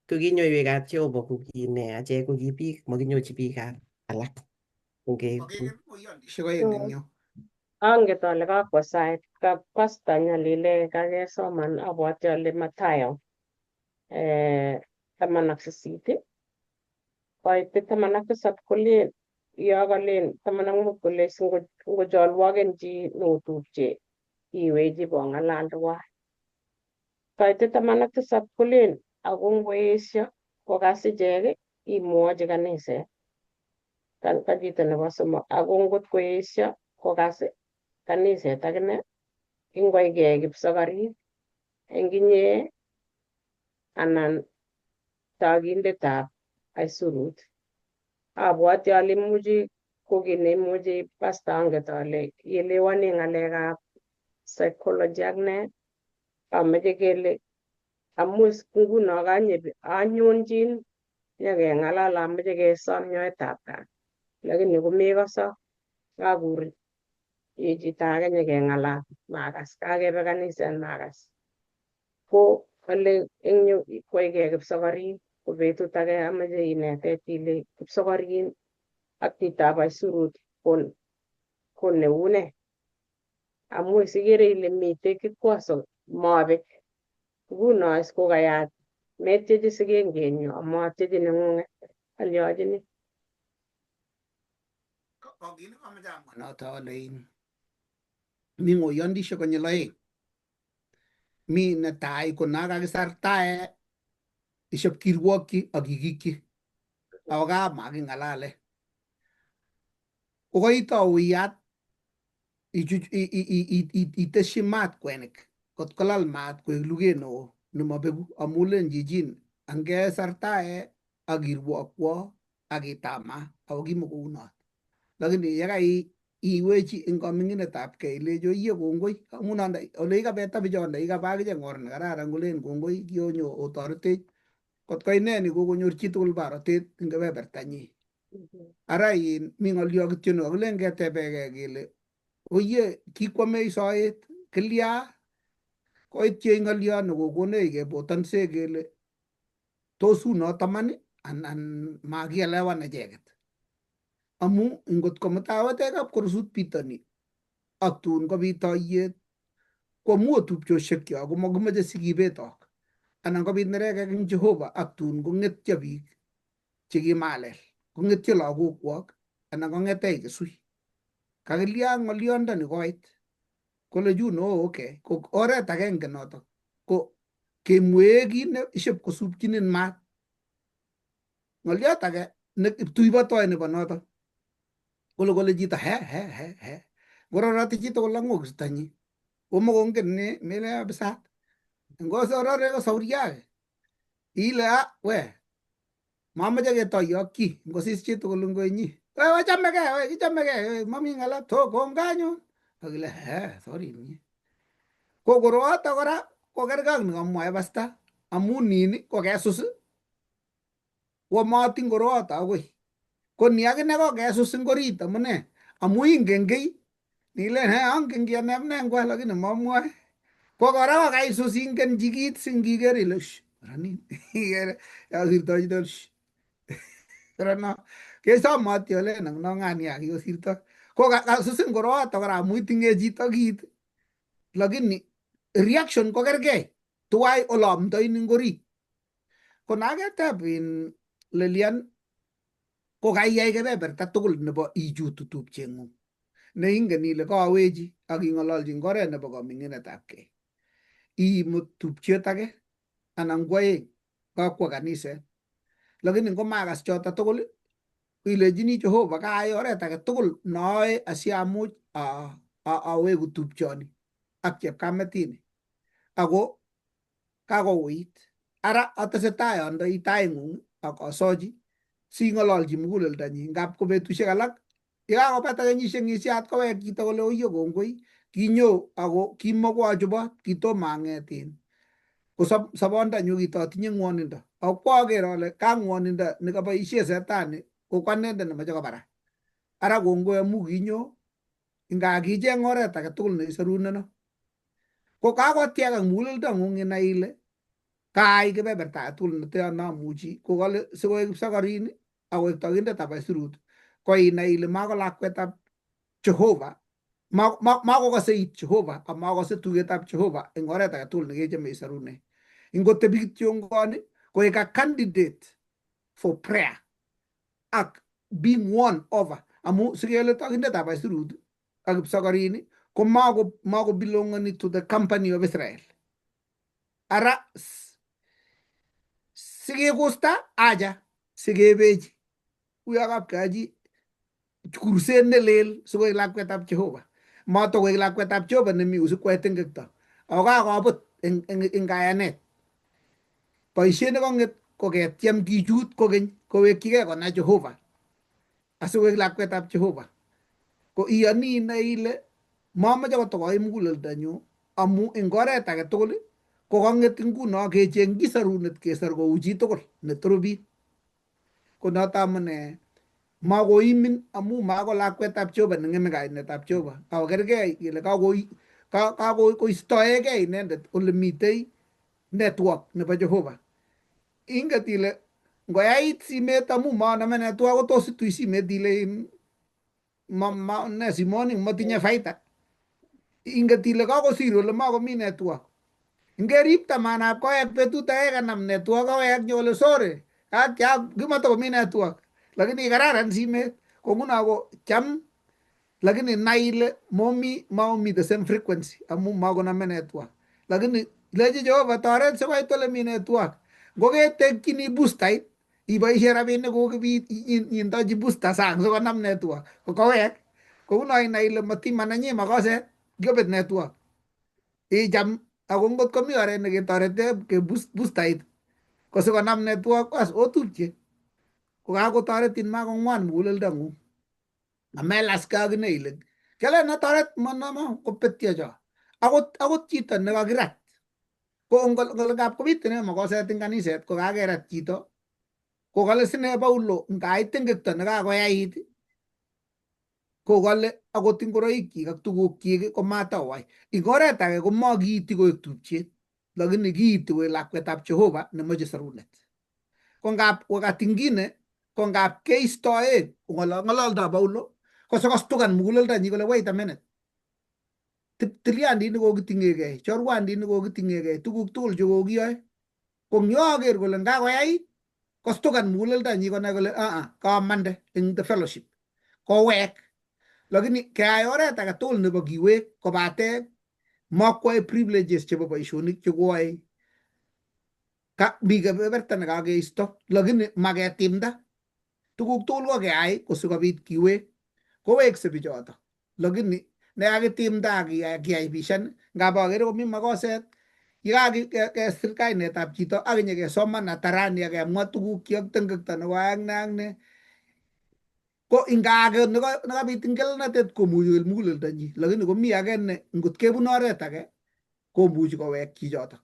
ko kinyoiwech kat Jehova ko ki ne achek ko ki biik makinyochi biikab alak. Ongeku Ng'oyondishek oeng eng yu. Anget ale kakwo sait pasta nyalile kakesoman abwati ale Mathayo 18 koite 17 kolen yo kalen 15 kole ngocholwoken chi notupche iwechi bong'alal tuwai. Koite 17 kolen ako ngoesio kokas ichek imwochi kaniset ka chito nebo somok ako ngot koesio kokas kaniset akine ingoikei kipsokarik eng inye anan takindetab aisurut. Abwati ale imuchi ko kiy neimuchi pasta anget ale ielewani ng'alekab psychology ak ne ameche kele amu nguno kanye anyonjin nyekeng'alal ameche kesom nyoetab kat lakini komekoso kakur chito age nyekeng'alal makas kakebe kaniset makas ko ale eng yu kwaikei kipsokorin ko betut age ameche inetech ile kipsokorin ak chitab aisurut ko neu ne amu sikere ile mitei kikwaso mobek nguno is kokayat metyechi sikengenyu amatyechi neng'ung'et alyochini. Ko kit nekomoche amwa noto ale in mi ng'oyondishek konyil oeng. Mi netai ko nakakisartae ishep kirwokyi ak kikikyi ako kamaking'alale. Kokoitou iyat itesyi maat kwenik kot kolal maat koek luget neo nemabeku amu len chichin angesartae ak irwokwo ak itama ako kimakounot. Lakini yekai iwechi eng kaming'inetab kei ilechi oiye kongoi amu nonda ole kikabeta bichonda kikaba akichek eng or nekararan kolen kongoi kionyo otoretech kot ko ineni kokonyor chitugul barotet eng kebebertanyi. Ara in mi ng'olyo kityo nekakilen ketebekei kele oye kikwamech soet kilya koityi ng'olyo nekokonech kebotonse kele tos unoto man anan makielewan icheket. Amu ngot ko mutai awetek korusut bitoni ak tun kobit toiyet koamu otupchosiekchok komakimache sikibetok anan kobit nerekek eng Jehova ak tun kong'etyo biik chekimalel kong'etyo lagokwok anan kong'etech kesui. Kakilya ng'olyondoni koit kole chun oh okay ko oret agenge notok ko kemwee kit ne ishep kosupchinin maat. Ng'olyot age ne kiptuibotoi nebo notok kole kole chito he he he he ngororoti chito kole ng'okistanyi komokongen ne mele kabisa ngosorore kosauriake ile ah we mamoche ketoyo ak chi ngosis chitugul ngoinyi we wachamegei we kichomegei mami ng'ala to konga anyun akile he sorry inye ko koroito kora ko kerkei ak nikamwae pasta amu nin ko kesus komatin koroito akoi ko ni akine ko kesus ing orit amune amu ingen kiy nilen he angen kiy ane amune ngwa lakini mamwae ko kora ko kaisus ingen chikit singiker ile ora nin ikere yakosirto chito ora no kesomoti olen ang no ng'ani ya kikosirto ko kasusin koroito kora amu itinye chito kit lakini reaction ko kerkei tuwai ole amdoin ing orit ko naketeb in Lilian ko kaiyai kebeberta tugul nebo ichutu tupcheng'ung neingen ile kawechi ak ing'ololchi eng oret nebo kaming'inetab kei imut tupchet age. Anan ko aeng kakwo kaniset. Lakini ngomakas choto tugul ilechini Jehova kaai oret age tugul nooe asiamuch aweku tupchoni ak chepkametini ako kakouit. Ara atesetai andoi taing'ung ak asochi sing'ololchi muguleldonyi ngap ko betusiek alak yekakobata kenyisiek ng'isiat kowek chito kole oiyo kongoi kinyo ako kimokwochobot kitomo ang'et in ko sobondanyu kitotinye ng'wonindo ako kwaker ale ka ng'wonindo nekaboisie setani ko ko anendet nemoche kobara ara kongoi amu kinyo inga kicheng oret age tugul neisoruneno ko kakotiakak muguleldong'ung inai ile kaai kebeberta age tugul nete namuchi ko kale sikoek kipsokorin akoek tokindetab aisurut ko inai ile mako lakwetab Jehova makokose it Jehova amakose tugetab Jehova eng oret age tugul nekechome isorune ingotebi kityongoni koek a candidate for prayer ak being won over amu sikele tokindetab aisurut ak kipsokorin ko mako belongoni to the company of Israel. Ara sikekusta aja sikebechi uyo kapkeachi kurset nelel sikoek lakwetab Jehova. Matokoek lakwetab Jehova nemi usikwae tengekto. Ako kakobut eng kayanet. Boisiet nekong'et ko ketyem kichut kokeny kowekchigei konai Jehova asikoek lakwetab Jehova. Ko iyoni inai ile mamoche kotokoim muguleldonyu amu eng oret age tugul ko kang'et nguno kechengchi sorunet kesor kou chitugul neturu biik. Ko noto amune makoimin amu mako lakwetab Jehova neng'eme kainetab Jehova. Ako kergei kele kakoistoegei inendet ole mitei network nebo Jehova. Inget ile ngoyait simet amu maname network kotos itui simet ile ma ne simoni motinye faida. Inget ile kakosir ole makomi network. Ngerip tamanab kowek betut age kanam network kowek nyo kole sorry kimatakomi network lakini kararan simet ko nguno ko cham lakini nai ile momi maomi the same frequency amu makoname network lakini lechi Jehova toret sikoit ole mi network ngoketekchini boostait iboishe rabinik kuk indochi booster sang sikonam network ko kowek kouno inai ile matimanenyi makoset kiobet network icham ako ngot komi oret neketorete ke boostait ko sikonam network bas otupche kokakotoretin makong'wan muguleldong'ung amelaske akine ile kelen netoret manama kopetyo cho akot chito nekakirat ko ngap kobit ine makoset eng kaniset ko kakerat chito ko kale sine Paulo ngait tengekto nekakoyait ko kale akot ingoroikyik ak tugukyik komatawai ing oret age komakiiti koek tupchet lakini kiiti koek lakwetab Jehova nemoche sorunet ko ngap wakati ingine ko ngap keistoe ng'ololdo Paulo ko sikostukan muguleldonyi kole wait a minute tilyandit nekokiting'egei chorwandit nekokiting'egei tuguk tugul chekokiyoe ko ngyoker kole ngakoyait kostukan muguleldonyi konai kole aa kamande eng the fellowship kowek lakini keai oret age tugul nebo kiwek kobate makwae privileges chebo boisionik chekoae mi kebeberta nekakeisto lakini maketimda tuguk tugul ko keai ko sikobit kiwek kowekse bichoto lakini nekakitimda ak kiaibishan ngap akere komi makoset yekakesir kainetab chito ak kinyekesoman hadharani ak kemwa tuguk ak tengekto nebo ak ne ak ne ko ingake nekabit ngelelnatet komuchi koil muguleldonyi lakini komi age ne ngot kebun oret age komuchi kowek chichotok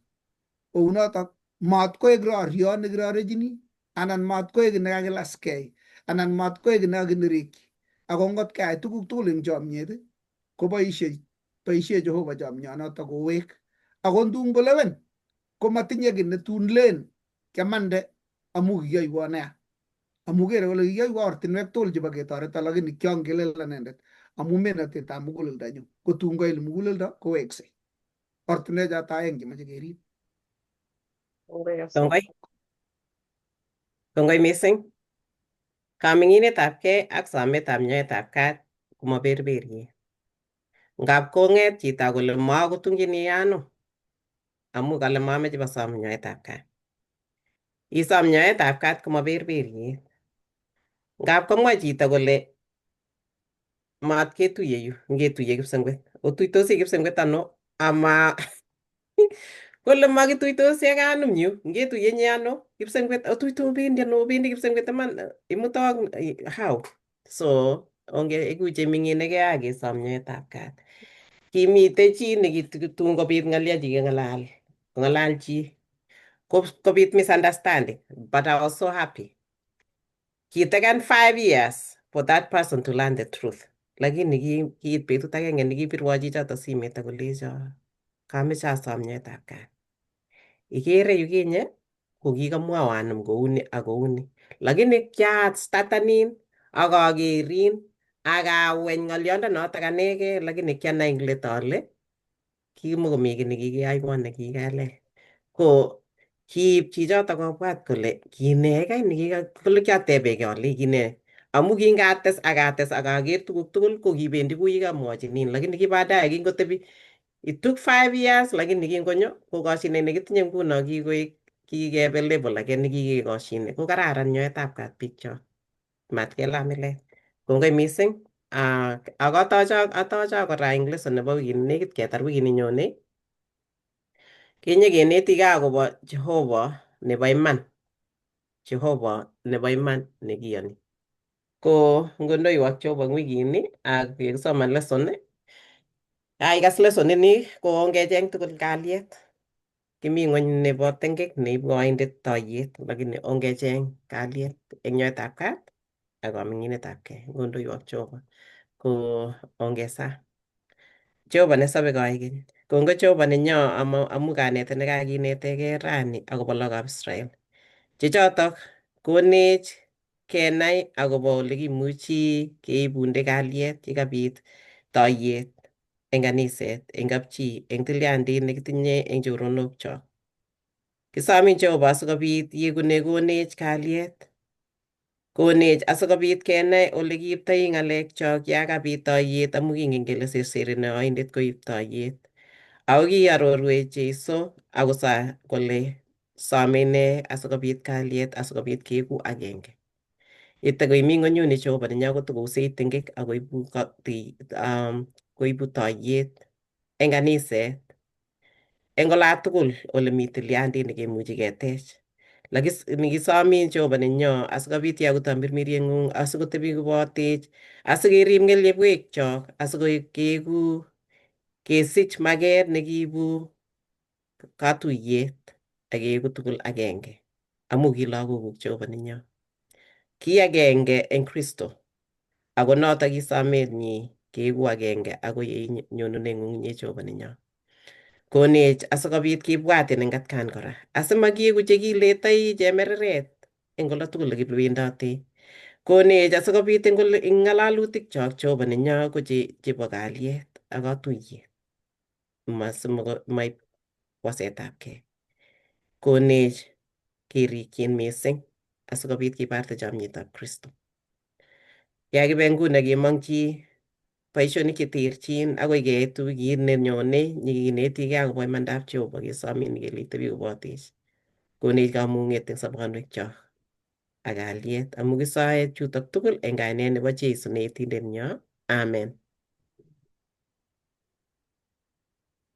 kounotok mat koek roriot nekirorechini anan mat koek nekakilaskei anan mat koek nekakinerekyi ako ngot keai tuguk tugul eng chomyet koboisie boisie Jehova chomyonotok kowek ako tun kolewen komatinye kiy netun len kiamande amu kiyoiwo nea amu kere kole kiyoiwo ortinwek tugul chebo ketoreto lakini kiangelel anendet amu menotetab muguleldonyu kotun koil muguleldo koweksei ortinwek choto aeng chemoche kerib. Kongoi. Kongoi missing. Kaming'inetabkei ak sometab nyoetab kat komaberberiet. Ngap kong'et chito kole makotungyini ano. Amu kale mameche basom nyoetab kat. Isom nyoetab kat koma berberiet. Ngap komwa chito kole mat ketuye yu, ngetuye kipsengwet. Otuitosi kipsengwet ano ama kole makituitosi ak anum yu, ngetuye nye ano kipsengwet, otuito obendi ano, obendi kipsengwet iman imuto how? So onge iku cheming'inigei ak kesom nyoetab kat. Kimite chi nekitun kobit ng'alyo chiking'alal, kong'alal chi kobit misunderstanding, but I was so happy. Kitaken 5 years for that person to learn the truth. Lakini kiit betut agenge nekibirwo chichoto simet akolecho kameche asom nyoetab kat. Ikere yukinye kokikamwowo anum kouni ak kouni. Lakini kiastatanin ak akerin ak aweny ng'oliondonotok anegei lakini kianai eng let ale kimokomi kiy nekikiyoiwon nekikalel. Ko kiib chichotok kobwat kole kinee kai nekika kole kiatebekei ale kinee amu kingates ak ates ak aker tuguk tugul ko kibendi kou yekamwochinin lakini ki baadaye kingotebi it took 5 years lakini kingonyo ko koshinet nekitinye nguno kikoek kikebe level age nekikekoshine ko kararan nyoetab kat biikchok mat kelaa milet. Kongoi mising. Ak atocho kora eng lesson nebo wikini nekit ketar wikini nyone kenyekenetikei akobo Jehova nebo iman, Jehova nebo iman nekiyoni. Ko ngondoiwok Jehova eng wikini ak yekisoman lesson kaikas lesson ini ko ongecheng tugul kalyet. Kimi ng'weny nebo tengek neibu oindet toiyet lakini ongecheng kalyet eng nyoetab kat ak kaming'inetab kei. Ngondoiwok Jehova ko ongesaa. Jehova nesobe koikeny. Kongoi Jehova nenyo amu kanetet nekakinetegei rani akobo lagokab Israel. Chechotok konech kenai akobo ole kimuchi keibunde kalyet yekabit toiyet eng kaniset, eng kapchi, eng tilyandit nekitinye eng choronokchok. Kisomin Jehova asikobit yekune konech kalyet, konech asikobit kenai ole kiiptoi ng'alekchok ya kabit toiyet amu kingen kele serseri oindet koib toiyet. Ako kiarorwech Jesu akosa kole some ine asikobit kalyet asikobit keeku agenge. Ite koimi ng'onyuni Jehova nenyo kotokousei tengek akoibu koibu toiyet eng kaniset eng olatugul ole mi tilyandit nekemuchi ketech. Lakini kisomin Jehova nenyo asikobit iyoku tamirmirieng'ung asikotebi kobotech asikerib ng'elyepwekchok asikoik keeku kesich maket nekiibu katuiyet ak keeku tugul agenge amu ki lagokuk Jehova nenyo. Ki agenge eng Kristo ako notok ki somenyi keeku agenge akoi yenyonuneng'ung inye Jehova nenyo. Konech asikobit kibwatin eng atkan kora asimakieku chekiletoi chemereret eng olo tugul olekiwendoti. Konech asikobit eng ng'alalutikchok Jehova nenyo ko chebo kalyet ak katuiyet maib wasetabkei. Konech kerikyin mising asikobit kibarte chomyetab Kristo. Yakibe nguni kemong'chi boisionik cheterchin akoi keit wikit nenyone nyikinetigei akobo imandab Jehova kesomin kele itebi kobotech. Konech kamung'et eng sobonwekchok ak kalyet amu kisoe chutok tugul eng kainet nebo Jesu neetindenyo. Amen.